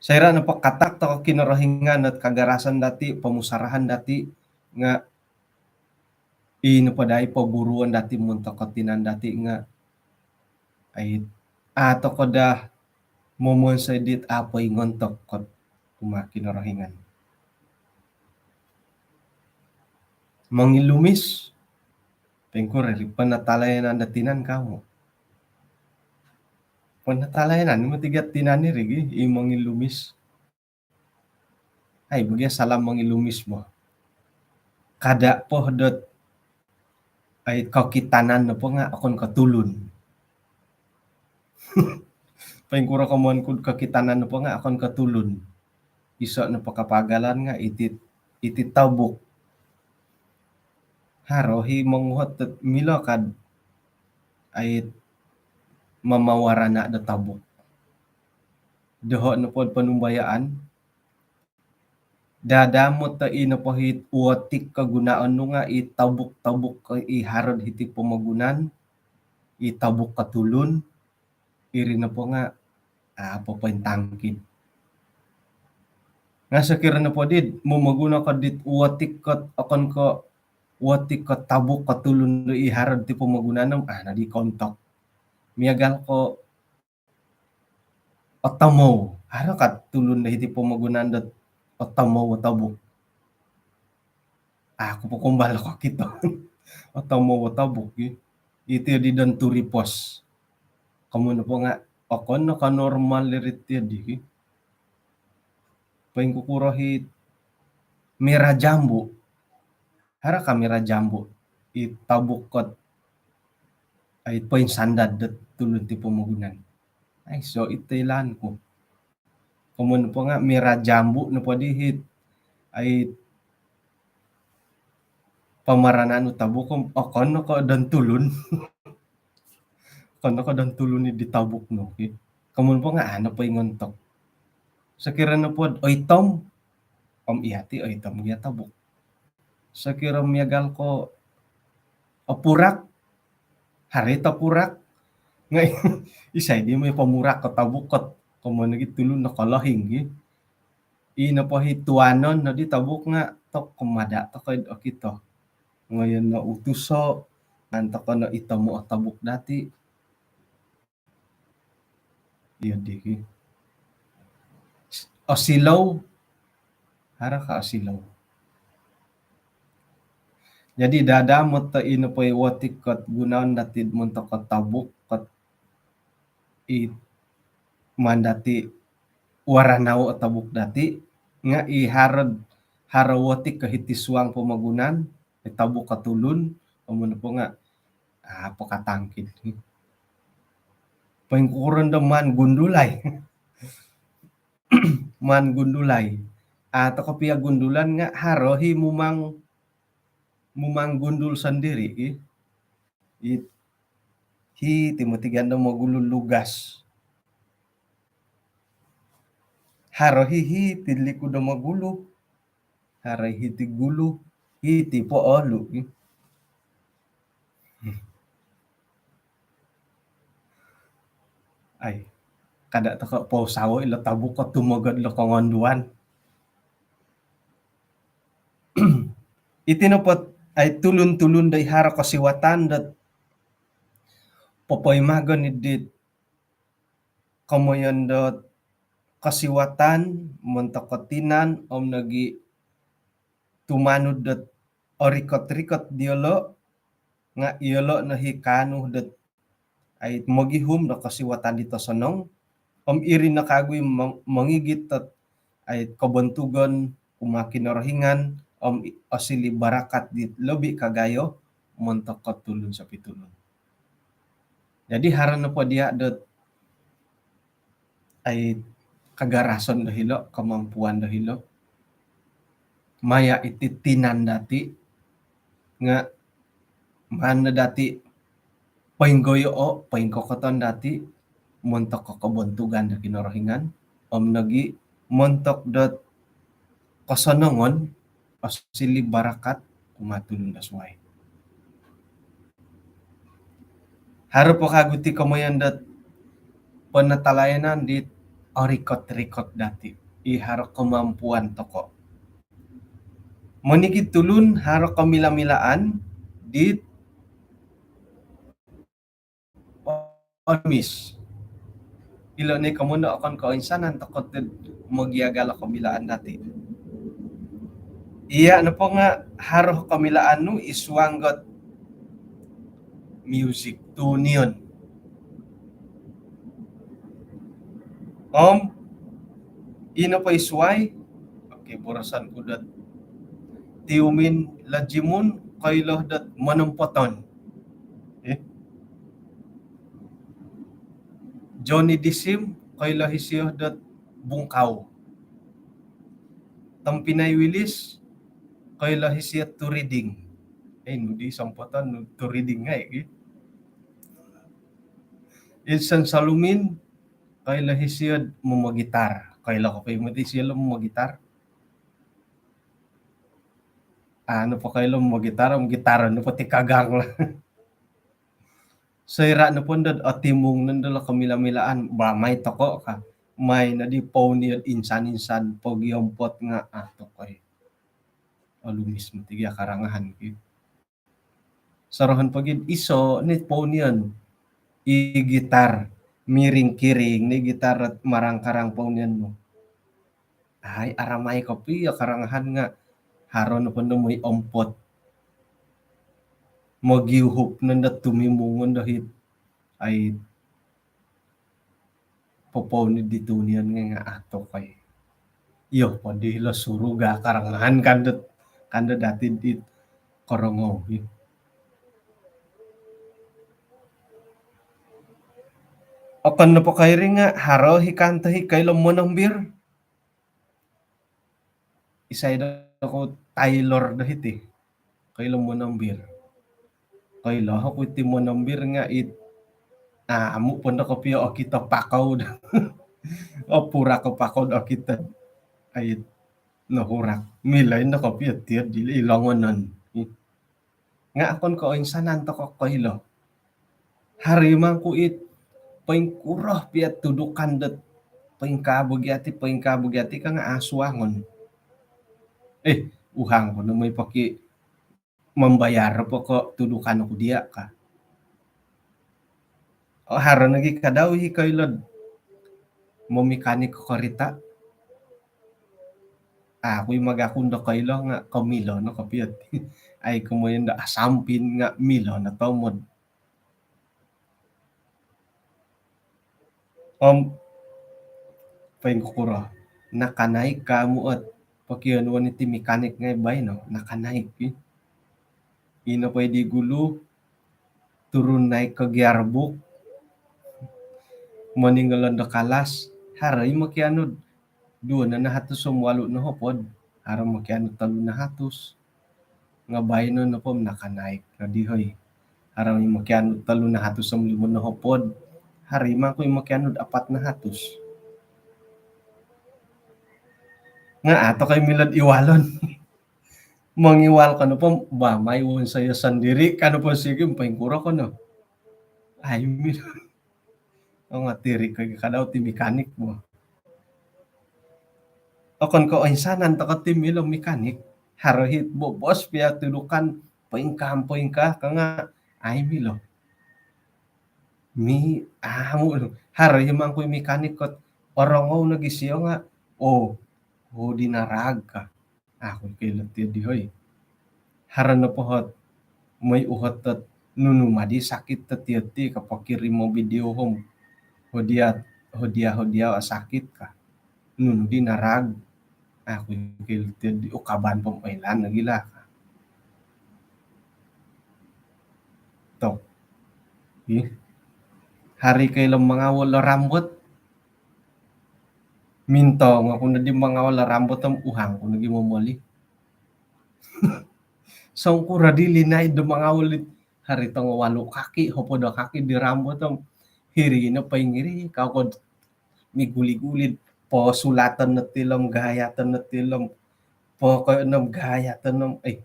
Soira nopo katak toko Kinorohingan dot kagarasan dati, pomusarahan dati, nga i nopo dai poburuon dati montok ko tinan dati nga, ai, a toko daa momonsoi dit a poingontok ko kumaa Kinorohingan. Mongilumis, poingkuro ri penatalayanan do tinan kamu. Penatalayanan, moti gia tinan iri gi, i mongilumis. Ai, bagi salam mongilumis bo. Kada po dot, ai, kokitanan nopo nga okon ko tulun. Poingkuro komoyon ku kokitanan nopo nga okon ko tulun. Iso nopo kapagalan nga iti, iti tobuk. Haro i monguhot dot milo kad, ai, mamawarana do tobuk. Doho nopo do ponumbayaan, dadamot do i nopo it wotik kogunoon nu nga i tobuk-tobuk ko i haro hiti pomogunan, i tobuk ko tulun, iri nopo nga, a, popointangkid. Nga sokiro nopo dit momoguno ko dit wotik ko, okon ko wotik ko tobuk ko tulun do i haro hiti pomogunan, a, nodi kontok. Miagal ko otomou. Haro ka tulun do hiti pomogunan dot otomou o tobuk? Aku po kumbal kokito. Otomou o tobuk, i. Iti di don turipos. Komoyon nopo nga okon no ko normal diri ti di, ki. Poingkukuro i mira jambu. Haro ka mira jambu? I tobuk kot, ai, poinsandad dot tulun ti pomogunan. Aiso it toilaan ku. Komoyon nopo nga mira jambu nopo di it, ai, pamaranan nu tobuk, okon no ko don tulun. Okon no ko don tulun i di tobuk nu, ki. Komoyon nopo nga a no poingontok. Sokiro nopo do oitom, om iyati oitom gia tobuk. Sokiro miagal ko opurak, haro i topurak. Nga isai di moi pomurak ko tobuk kot, komoyon nogi tulun nokolohing, ki. I nopo i tuanon nodi tobuk nga tok kumada toko okito. Ngoyon no utuso, ngan toko no itomo o tobuk dati. Iyo di, ki. Osilou. Haro ka osilou? Jadi dadamot do i nopo i wotik kot gunoon dati montok ko tobuk kot i maan dati waranau o tobuk dati, nga i haro, haro wotik ko hiti suang pomogunan, i tobuk ko tulun, komoyon nopo nga, a, pokatangkid. Poingkuro do maan gundulai? maan gundulai. A' toko' piya gundulan nga' haro hi mumang, mumang gundul sondiri' ki. It, hi ti moti gando mogulu lugas. Haro hi, hi ti likud do mogulu. Haro hi ti gulu, hi ti poolu. Ai, kada' toko' pousawo ilo tabuk ko tumogod lo kongonduan. Iti nopo, ai, tulun-tulun do i haro kosiwatan dot popoimagon i dit komoyon dot kosiwatan montok ko tinan om nogi' tumanud dot orikot-rikot diyolo', nga' iyolo' no hi kaanu dot ai mogihum do kosiwatan dit osonong, om iri no kagu i mong-, mongigit dot ai kobontugon kumaa Kinorohingan, om i-, osili' barakat dit lobi' kagayo montok ko tulun sopitulun. Jadi haro nopo diya' dot ai kagarason do hilo', kemampuan do hilo', maya' iti tinan dati', nga' maan no dati' poinggoyoo', poingkokoton dati' montok ko kobontugan do Kinorohingan, om nogi' montok dot kosonongon, osili' barakat kumaa tulun do suwai. Haro po kagu ti komoyon dot penatalayanan dit orikot-rikot dati', i haro kemampuan toko'. Monikid tulun haro komila-milaan dit olumis. Ilo' ni komoyon do okon ko' oinsanan toko' dot mogiagal o komilaan dati'. Iya' nopo nga' haro komilaan nu i suang dot muzik, tunion. Om ino po i suwai, okey, boroson ku dot Tiumin Lajimun koilo dot Monompoton. Eh? Johnny Disim koilo hisio dot Bungkau. Tompinai Wilis koilo hisio Turiding. Eh, nu di sompoton nu Turiding ngai' ki. Idson Salumin koilo hisio momogitar. Koilo kopio moti isio lo momogitar. Anu po koilo momogitar, mogitar nu po ti kagang lah. Soira' nopo ndod otimung nondo lo komila-milaan, ba mai toko' ka. Mai nodi pounion insan-insan pogiompot nga' a' tokoi. Olumis moti gia karangahan ki. Sorohon pogi iso' ni pounion. I gitar miring-kiring ni gitar marang-karang pounion nu. Ai, aramai kopio karangahan nga' haro nopo ndo moi ompot. Mogiuhup nondo tumimungun do hit. Ai, popouni di tunion ngai' nga' a' tokoi. Iyo podi lo suruga karangahan kandot, kandot dati dit korongou. Okon nopo ko iri nga' haro hi kanto hi koilo monombir. Isai do ku tailor do hiti. Koilo monombir. Koilo oku iti monombir nga' it amu' po ndo kopio okito pakou do. Opurak o pakou do okito. Ai, nohurak. Milo indo kopio tiod di longonon. Nga' okon ko' oinsanan toko' koilo. Haro i mangku it poingkuro pia tudukan dot poingkaa bo gia ti, poingkaa bo gia ti ka nga' a' suangon. Eh, uhang ko no moi poki mambayar po ko' tudukan oku diya' ka. O, haro nogi kadau i koilo'd momikanik korita'. A' ku i magakun do koilo nga' komilo no kopio ti. Ai, komoyon do asampin nga' milo no tomod. Om poingkukuro, nakanaik ka amu' ot pokionuon iti mikanik ngai' baino, nakanaik i. Ino po i di gulu, turun naik ko gearbox, moningolon do kalas, haro i mokianu'd duo nahatus om walu nohopod, haro mokianu tolu nahatus. Nga baino nopo nakanaik no di hoi. Haro mokianu tolu nahatus om limo nohopod, haro mangku mokianu apat nahatus. Nga ato kai milo'd iwalon. Mongiwal ko nopo, ba mai wonsoyo sondiri' ka nopo sigi, poingkuro ko no. Ai milo. Ong atiri ko kadau ti mekanik bo. Okon ko insanan toko ti milo mekanik. Haro hit bobos pia tudukan poingkaa, poingkaa ka nga ai milo. Mi amu haro hi mangkui mekanik kot orongou nogi sio nga, oh, oh, dinarag ka. Aku koilo ti di hoi. Haro nopo hot moi uhot tot nunu madi sakit tot iyo ti ka, pokirim o video hom. Hodia, hodia, hodia sakit ka. Nunu dinarag. Aku koilo ti di, ukaban po moilaan nogi lah ka. Tok. Ih. Haro koilo mangawol do rambut. Mintong oku no di mangawol do rambut om uhang ku nogi momoli. Songkuro di linaid do mangawol di, haro tongo walu kaki, hopod o kaki di rambut om hiri no poingiri, kau ko miguli-guli, posulaton no tilom, gayaton no tilom, pokoi no gayaton no, eh.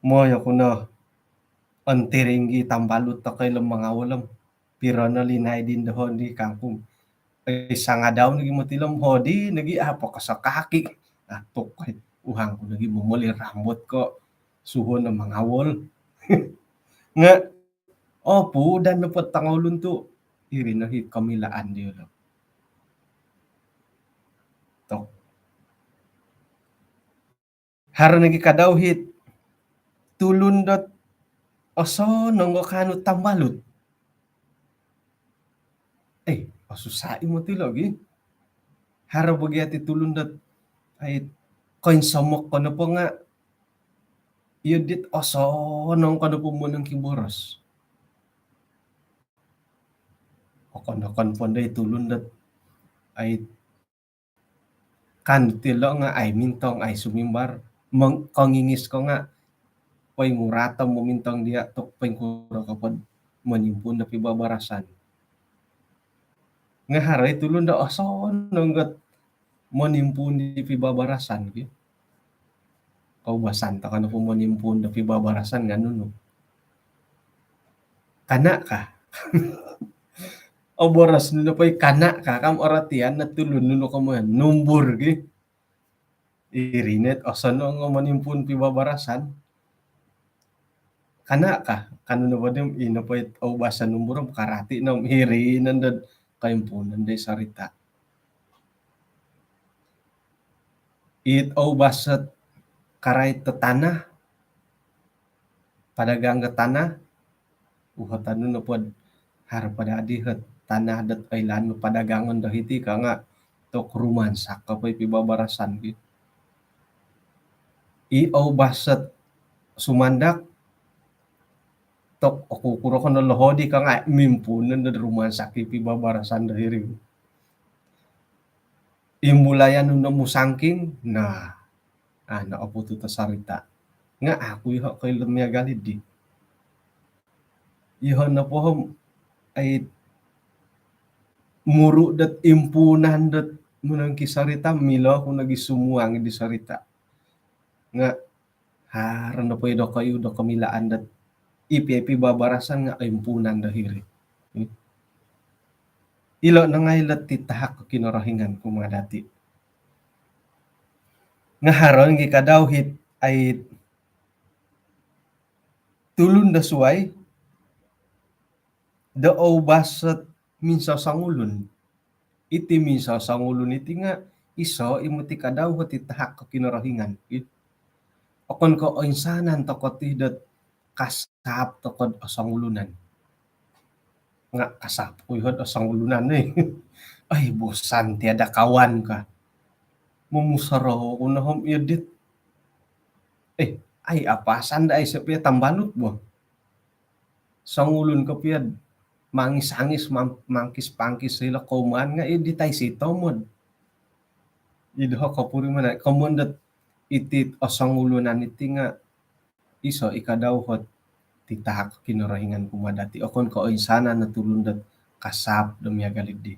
Moyo ku no ontiringgi tambalut toko ilo mangawol om. Piro no linaid di doho di kangkung. Eh, sangadau nogi motilom hodi nogi apo kosok kaki. Atuk, uhang ku nogi momoli rambut ko suhuon no mangawol. Nga, oh, pudan nopo tangaulun tu. Iri no hi komilaan diolo. Tok. Haro nogi kadau hit tulun dot osonong o kaanu tambalut. Eh, osusah i moti logi. Haro bogi ati tulun dot ai koinsomok ko nopo nga iyo dit osonong ko nopo monongkiboros. Okon-okon po ndai tulun dot ai kan tilo nga ai mintong, ai sumimbar, mong-, kongingis ko nga poingkuro to momintong dia tu poingkuro ko po monimpuun do pibabarasan. Nga haro i tulun do osonong ot monimpuun di pibabarasan ki. Kaubasan toko nopo monimpuun do pibabarasan nga nunu. Kana ka. Oboros nu nopo i kana ka, kam orotian no tulun nu no komoyon numbur gi. Iri no it osonong o monimpuun pibabarasan. Kana ka, kanu nopo di, ino po it oubas numbur om karati no, iri no ndo koimpuunan di sarita. It oubas ot karait do tanah, padagang do tanah, uhot anu nopo haro po dadi ot tanah dot oilaan nu padagangon do hiti ka nga tok rumansak ka po i pibabarasan ki. I oubas ot sumandak, tok oku kuro ko no lohodi ka nga mimpuun no do rumansak i pibabarasan do hiri. Imbulayan nu no musangking, nah, ah, na oputus o sarita. Nga aku iho koilo miagal di. Iho nopo om ai muru dot impuunan dot monongkisarita, milo ku nogi sumuang di sarita. Nga haro nopo i dokoyu do komilaan dot i pi-, i pibabarasan nga impuunan do hiri. Ilo no ngai ilo titahak Kinorohingan kumaa dati. Nga haro nogi kadau hit ai tulun do suai do oubas ot minsosongulun. Iti minsosongulun iti nga iso i moti kadau hot titahak Kinorohingan. Okon ko oinsanan toko ti dot kasaap toko do osongulunan. Nga kasaap ku iho do osongulunan ni. Ai, bosan tiada kawan ka. Momusorou ku no om iyo dit. Eh, ai apasan da ai sio pia tambalut bo. Songulun ko pia mangis-angis, mam-, mangkis-pangkis ilo koumaan nga' i di taisi tomod. I doho' kopurimanan, komoyon dot iti osongulun iti nga' iso i kadau hot titahak Kinorohingan kumaa dati'. Okon ko' oinsanan o tulun dot kasap do miagal iddi.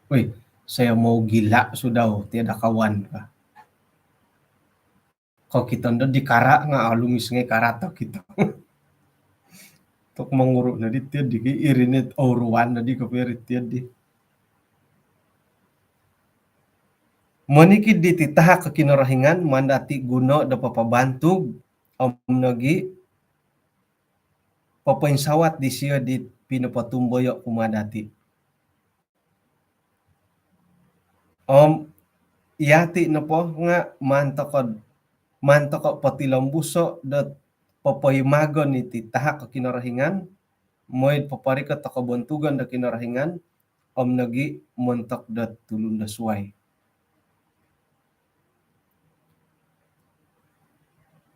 Woi, saya mau gila sudah, tiada kawan ka. Kokito ndo di kara' nga' olumis ngai' kara' tokito. Tok monguru' noddi tiyo di ki, iri ni ouruan noddi kopio iri tiyo di. Monikid di titahak Kinorohingan maan dati' guno do papabantug om nogi' popoinsawat disiyo di pinopotumboyo' kumaa dati'. Om iyati' nopo nga' maan toko', maan toko' potilombuso' dot popoimagon iti tahak Kinorohingan, moi'd poporikot o kobontugon do Kinorohingan om nogi' montok dot tulun do suwai.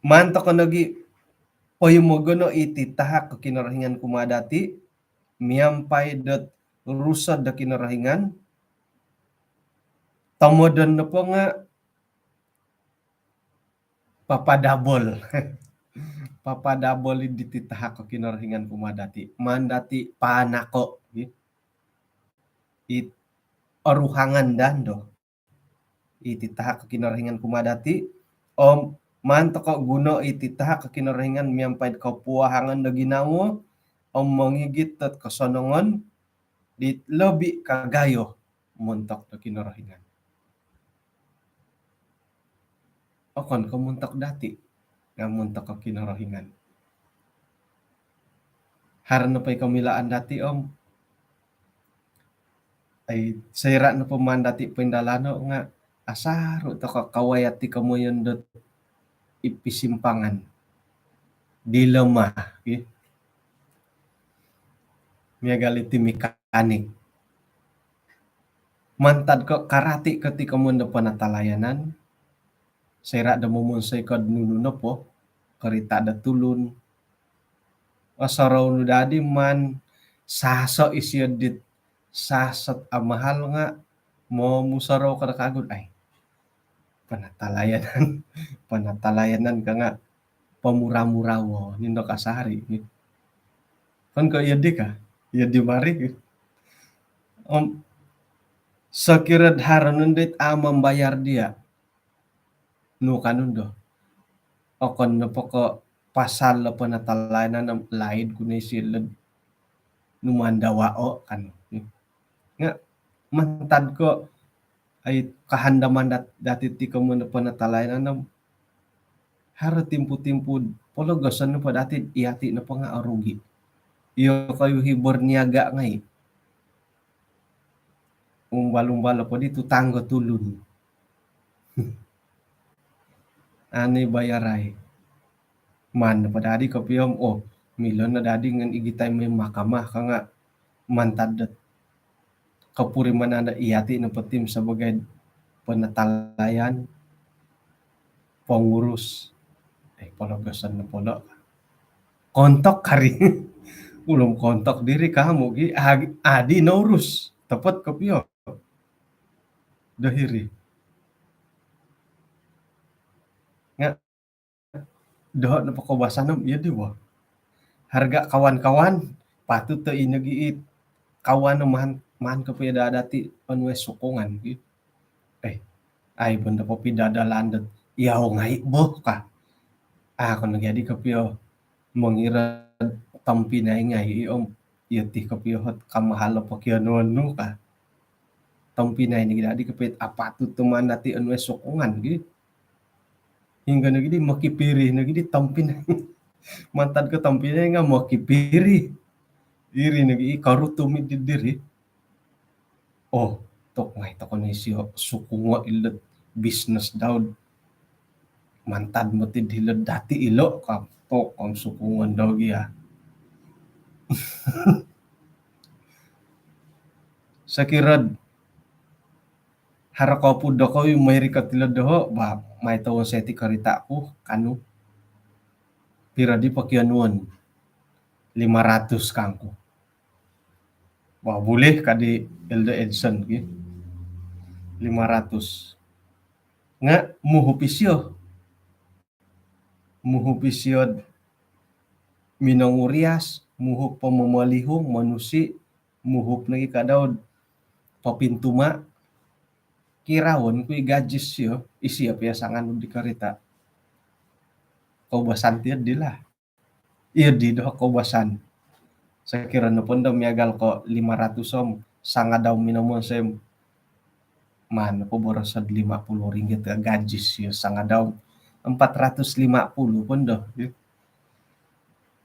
Maan toko' nogi' poimagono' iti tahak Kinorohingan kumaa dati' miampai dot Rusod do Kinorohingan, tomodon nopo nga' papadabol. Papadabol i diti tahak Kinorohingan kumaa dati'. Maan dati' paanako', i, i oruhangan daa ndo iti tahak Kinorohingan kumaa dati', om maan toko' guno iti tahak Kinorohingan miampai'd kopuahangan do ginawo om mongigit dot kosonongon dit lobi kagayo montok do Kinorohingan. Okon ko' montok dati', nga' montok o Kinorohingan. Haro nopo i komilaan dati' om, ai, soira' nopo maan dati' poindalano' nga' asaru' toko' kawaya' ti komoyon dot i pisimpangan. Dilema, ki. Miagal iti mekanik. Mantad ko' karati' ko' ti komoyon do panatalayanan, soira' do momonsoi ko'd nunu nopo, korita' do tulun, osorou nu dadi maan saso' isio dit saso' amahal nga' momusorou ko do kagu, ai, panatalayanan, panatalayanan ka nga' pomura-mura wo nindo kasari. Kan ko' iyo di ka, iyo di mari. Om sokiro'd haro nondo it a' mambayar diya', nu kanu ndo. Okon nopo ko' pasal lo panatalayanan om laid ku no isio lo'd numandawao' kanu. Nga' mantad ko', ai, kahandaman dat-, dati' ti komoyon do panatalayanan om haro timpu-timpu pologoson nopo dati', iyati' nopo nga' orugi'. Iyokoyu hi berniaga ngai'. Umbal-umbal nopo di tutanggo tulun. Ani bayarai. Maan nopo dadi kopio om, oh, milo no dadi ngan igitai moi mahkamah ka nga' mantad dot kopurimanan do iyati' nopo ti om sabagai panatalayan, pongurus, eh, pologoson nopo lo'. Kontok kari. Ulun kontok diri kamu gi, ag-, adi nourus. Topot kopio do hiri. Nga' doho' nopo koubasanan om iyo di bo. Harga kawan-kawan, patut do ino gi it kawan no maan, maan kopio daa dati' onuai sokongan gi. Eh, ai, bondo kopio daa dalan dot iyau ngai' bo ka. Ah, kono gi adi kopio mongirad tompinai ngai' om iyo ti kopio hot kamahal o pokionuon nu ka. Tompinai nogi dadi kopio apatut tu maan dati' onuai sokongan gi. Hinggo nogi di mokipirih nogi di tompinai. Mantad ko tompinai nga' mokipirih. Iri nogi i karutum i di diri. Oh, tok ngai' toko' no isio sokongo' ilo'd bisnes dau'd mantad moti' dilo'd dati' ilo' ka, tok om sokongon dau gia. Sokiro'd haro kopu'd dokoyu moi rikot ilo'd doho', bah, mai towonsoi ti korita' ku, kanu. Piro di pokionuon? Lima ratus kangku. Wah, boleh kadi Elder Edson ki. Lima ratus. Nga muhup isio. Muhup isio minongurias, muhup po momolihung, monusi, muhup nogi kadau papintuma. Kiraon ku i gaji sio, isio pia sanganu di karita. Koubasan tiyo di lah. Iyo di doho koubasan. Sokiro nopo ndo miagal ko lima ratus om, sangadau minomonsoi om. Maan po boroso'd lima puluh ringgit ka gaji sio sangadau. Empat ratus lima puluh po ndo.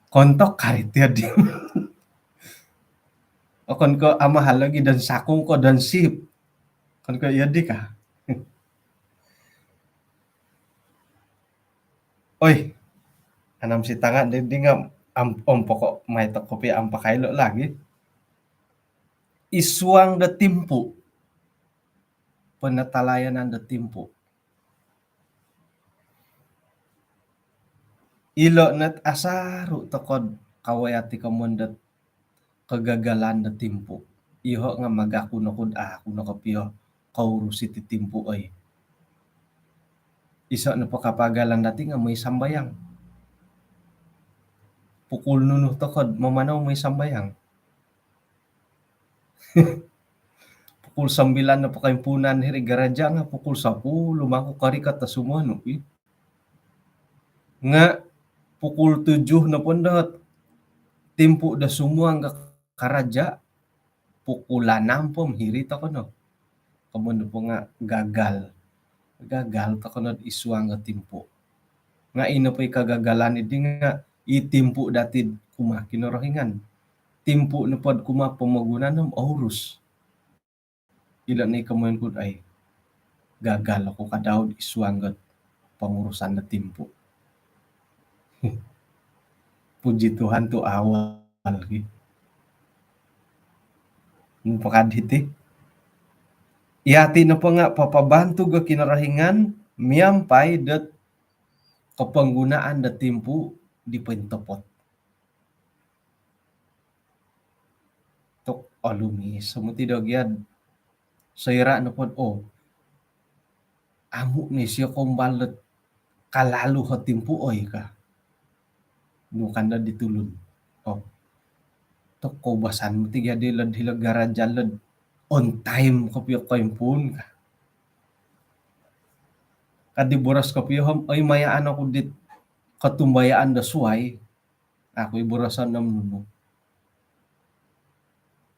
Kontok karit iyo di. Okon ko amahal lagi dan sakung ko dan sip. Okon ko iyo di ka. Oi, anam sitanga di, di nga am-, om pokok mai toko pia ampakai lo lagi. Isuang do timpu. Penatalayanan do timpu. Ilo not asaru tokod kawaya ti komon dot kegagalan do timpu. Iho nga magaku nokud aku nokopio kourusi ti timpu oi. Iso nopo kapagalan dati nga moi sambayang. Pukul nunu tokod mamanau moi sambayang. Pukul sembilan nopo koimpunan hiri garaja nga pukul sepuluh mangku korikot do sumonu i. Nga pukul tujuh nopo ndot timpu do sumuang ga karaja, pukul enam po hiri toko no. Komon nopo nga gagal. Gagal toko no isuang ga timpu. Nga ino po i kagagalan idi nga i timpu dati kumaa Kinorohingan. Timpu nopod kumaa pomogunan om ourus. Ilo ni komoyon kud ai gagal oku kadau isuang got pongurusan do timpu. Puji Tuhan tu awal gi. Mupakadi ti. Iyati nopo nga papabantug o Kinorohingan miampai dot koponggunaan do timpu di pointopot. Tok olumis, somuti do giad. Soira nopod, oh, amu ni sio kombal dot kalalu ho timpu oi ka. Nukan do di tulun. Oh. Tok koubasan muti giad di lod hilo garaja lod on time kopio koimpuun ka. Kadi boros kopio om, oi mayaan oku dit kotumbayaan do suai. Aku i boroson om nunu.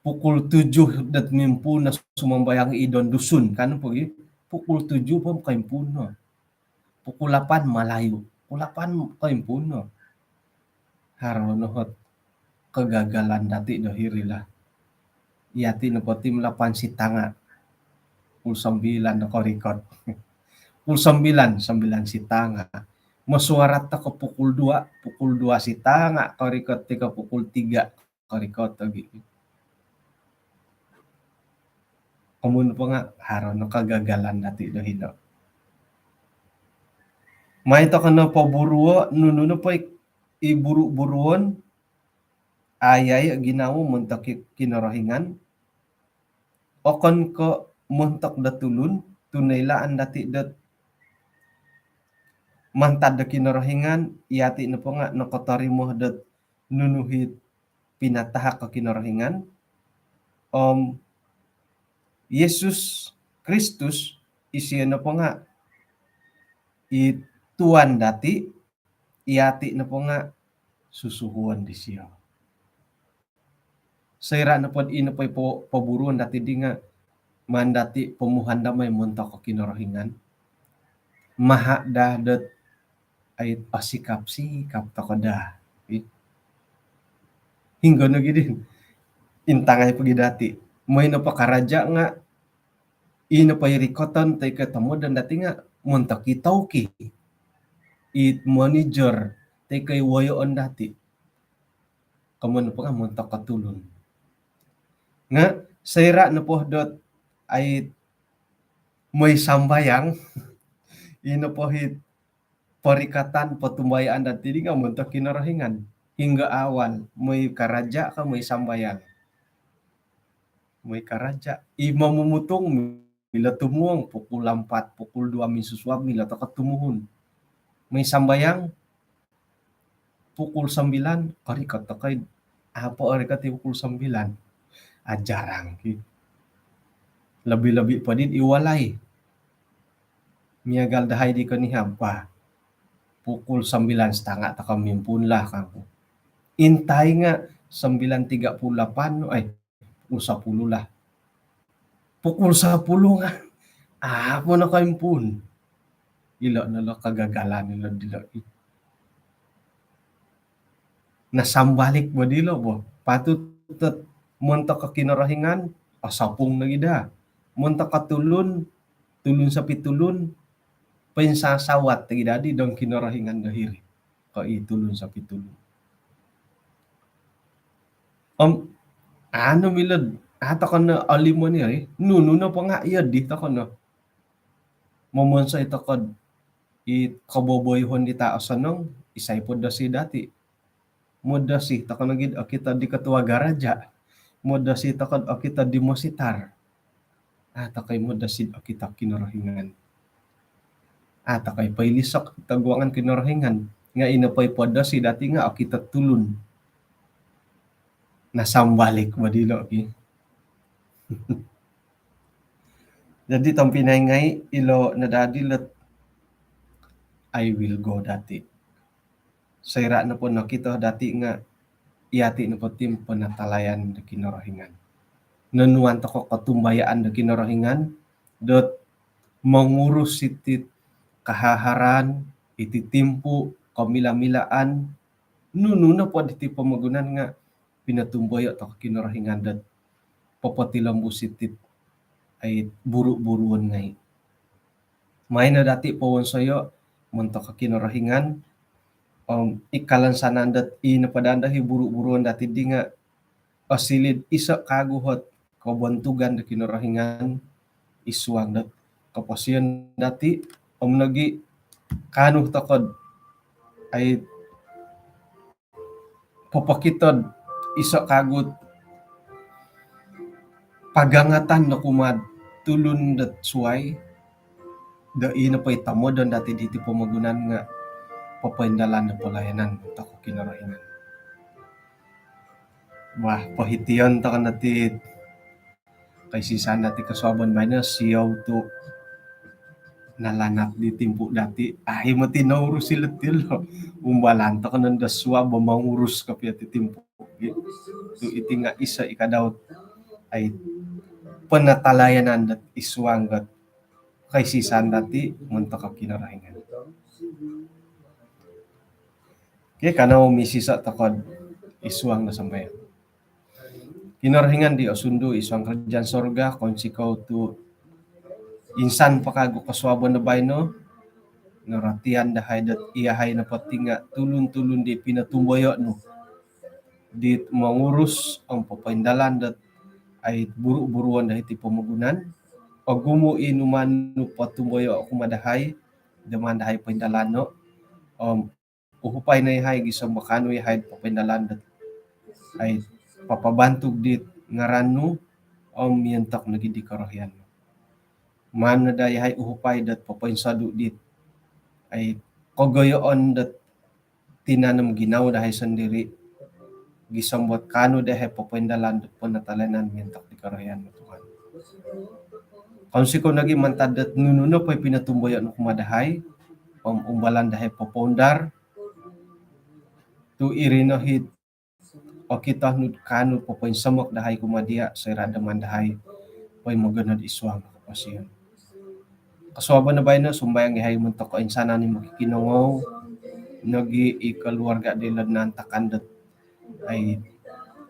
Pukul tujuh dot mimpuun no sumambayang i don Dusun kan pogi. Pukul tujuh po koimpuun no. Pukul lapan Malayu. Pukul lapan koimpuun no. Haro no hot kegagalan dati do hiri lah. Iyati nopo tim lapan sitanga. Pukul sembilan no korikot. Pukul sembilan, sembilan sitanga. Mesyuarat toko pukul dua, pukul dua sitanga korikot tiko pukul tiga korikot lagi. Amun po nga haro no kegagalan dati do hino. Mai toko no poburuo, nunu nopo i buru-buruon, ayai ginawo montok Kinorohingan, okon ko montok do tulun, tu noilaan dati dot mantad do Kinorohingan, iyati nopo nga nokotorimo dot nunu hit pinatahak o Kinorohingan. Om Yesus Kristus isio nopo nga i Tuan dati, iyati nopo nga susuhuon disio. Soira nopod i nopo i po-, poburuon dati di nga maan dati pomuhanda mai montok o Kinorohingan. Maha daa dot ai osikap-sikap toko daa. Ih. Hinggo nogi di intangai pogi dati. Moi nopo karaja nga i nopo i rikoton toi ko tomodon dati nga montok i tauki, i manager toi ko i woyoon dati. Komoyon nopo nga montok o tulun. Nga soira nopo dot ai moi sambayang, i nopo hit porikatan potumbayaan dati di nga montok Kinorohingan. Hinggo awal, moi karaja ko moi sambayang. Moi karaja. I momumutung, milo tumuong pukul ampat, pukul dua minsusuab, milo toko tumuhun. Moi sambayang pukul sambilan, korikot toko i. Apo orikot i pukul sambilan? Ajarang ki. Lobi-lobi po dit i walai. Miagal dahai di konihab, bah, pukul sambilan setengah toko mimpuun lah kangku. Intai nga sambilan tiga puluh lapan, eh, pukul sapuluh lah. Pukul sapuluh nga apo nokoimpuun? Ilo no lo kegagalan ilo dilo. Nah, sambalik bo dilo bo. Patut tet montok Kinorohingan, osopung nogi daa. Montok tulun, tulun sopitulun, poinsasawat nogi daa di dong Kinorohingan do hiri. Ko i tulun sopitulun. Om anu milo, a, toko no olimon i, oi. Nunu nopo nga iyo di toko no. Momonsoi toko i koboboyuhon di ta osonong, isai po dosi dati. Modosi toko nogi okito di ketua garaja. Modosi toko okito di mositar. A, toko i modosi okito Kinorohingan. A, toko i poilisok toguangan Kinorohingan. Nga ino po i podosi dati nga okito tulun. Nah, sambalik bo dilo ki. Jadi tompinai ngai, ilo no daa dilo, I will go dati. Soira nopo nokito dati nga iyati nopo ti penatalayan do Kinorohingan. Nonuan toko kotumbayaan do Kinorohingan dot mongurus iti kahaharan, iti timpu, komila-milaan, nunu nopo diti pomogunan nga pinotumboyo toko Kinorohingan dot popotilombus iti, ai, buru-buruon ngai. Maai no dati powonsoyo montok Kinorohingan, om i kalansanan dot i nopo daa dahai buru-buruon dati di nga osiliu do iso kagu ot kobontugan do Kinorohingan id suang dot koposion dati, om nogi kaanu toko do, ai, popokito do iso kagu ot pagangatan do kumaa do tulun dot suai, do i nopo i tomodon dati diti pomogunan nga popoindalan do pelayanan toko Kinorohingan. Wah, pohition toko no ti kaisisan dati kosuabon baino, siou tu nalanat di timpu dati. Ai, moti nourus ilo ti lo. Umbalan toko no do suab mongurus kopio ti timpu. Tu iti nga iso i kadau, ai, penatalayanan dot id suang dot kaisisan dati montok Kinorohingan. Okey, kanou misiso toko id suang do sambayang. Kinorohingan di osundu id suang kerajaan sorga, kounsikou tu insan po kagu kosuabon do baino, norotian dahai dot iyahai nopo ti nga tulun-tulun di pinotumboyo nu dit mongurus om popoindalan dot, ai, buru-buruon dahai ti pomogunan. Ogumu i numaan nu potumboyo kumaa dahai, do maan dahai poindalano, om uhupai no iyahai gisom kaanu iyahai popoindalan dot, ai, papabantug dit ngaran nu, om miontok nogi di korohian nu. Maan no daa iyahai uhupai dot popoinsodu dit, ai, kogoyoon dot tinanom ginawo dahai sondiri, gisom dot kaanu dahai popoindalan dot penatalayanan miontok di korohian nu, Tuhan. Kounsikou nogi mantad dot nunu nopo i pinotumboyo nu kumaa dahai, om umbalan dahai popoundar, tu iri no it okito nu kaanu popoinsomok dahai kumaa dia, soira do maan dahai poimogonod id suang do koposion. Kosuabon do baino sumbayang iyahai montok koinsanan i mokikinongou, nogi i keluarga diolo naantakan dot, ai,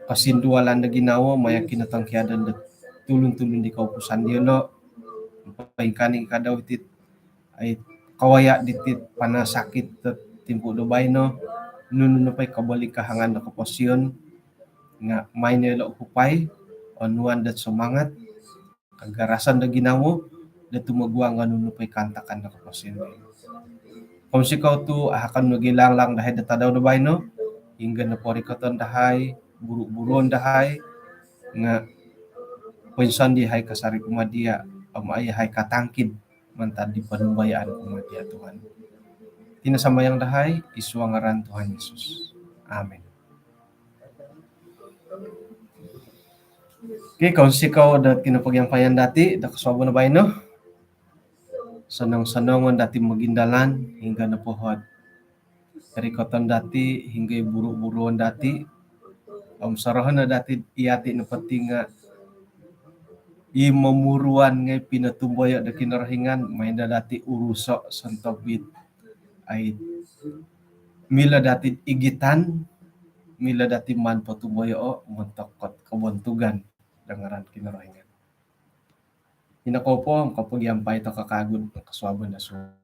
kosindualan do ginawo maya kinotongkiadan dot tulun-tulun di kaupusan diolo. Poingkaa nogi kadau iti, ai, kawaya diti panasakit dot timpu do baino, nunu nopo i kobolingkahangan do koposion, nga maai no iyolo uhupai, onuan dot semangat, kagarasan do ginawo, do tumoguang nga nunu nopo i kaantakan do koposion. Kounsikou tu ahakon nogi laang-laang dahai do tadau do baino, ingga nopo rikoton dahai, buru-buruon dahai, nga poinsandi yahai kasari kumaa dia, om au yahai katangkid mantad di panumbayaan kumaa dia Tuhan. Iti no sambayang dahai id suang ngaran Tuhan Yesus. Amin. Okey, kounsikou do kinopogiampayan dati do kosuabon baino. Sonong-sonongon dati mogindalan hinggo nopo ot korikoton dati, hinggo i buru-buruon dati. Om sorohon no dati, iyati nopo ti nga i momuruan ngai pinotumboyo do Kinorohingan, maai no dati uruso sontobit. Ai, milo dati igitan, milo dati maan potumboyoo montok ot kobontugan do ngaran Kinorohingan. Ino kopo, kopogiampai toko kawagu do kosuabon do su-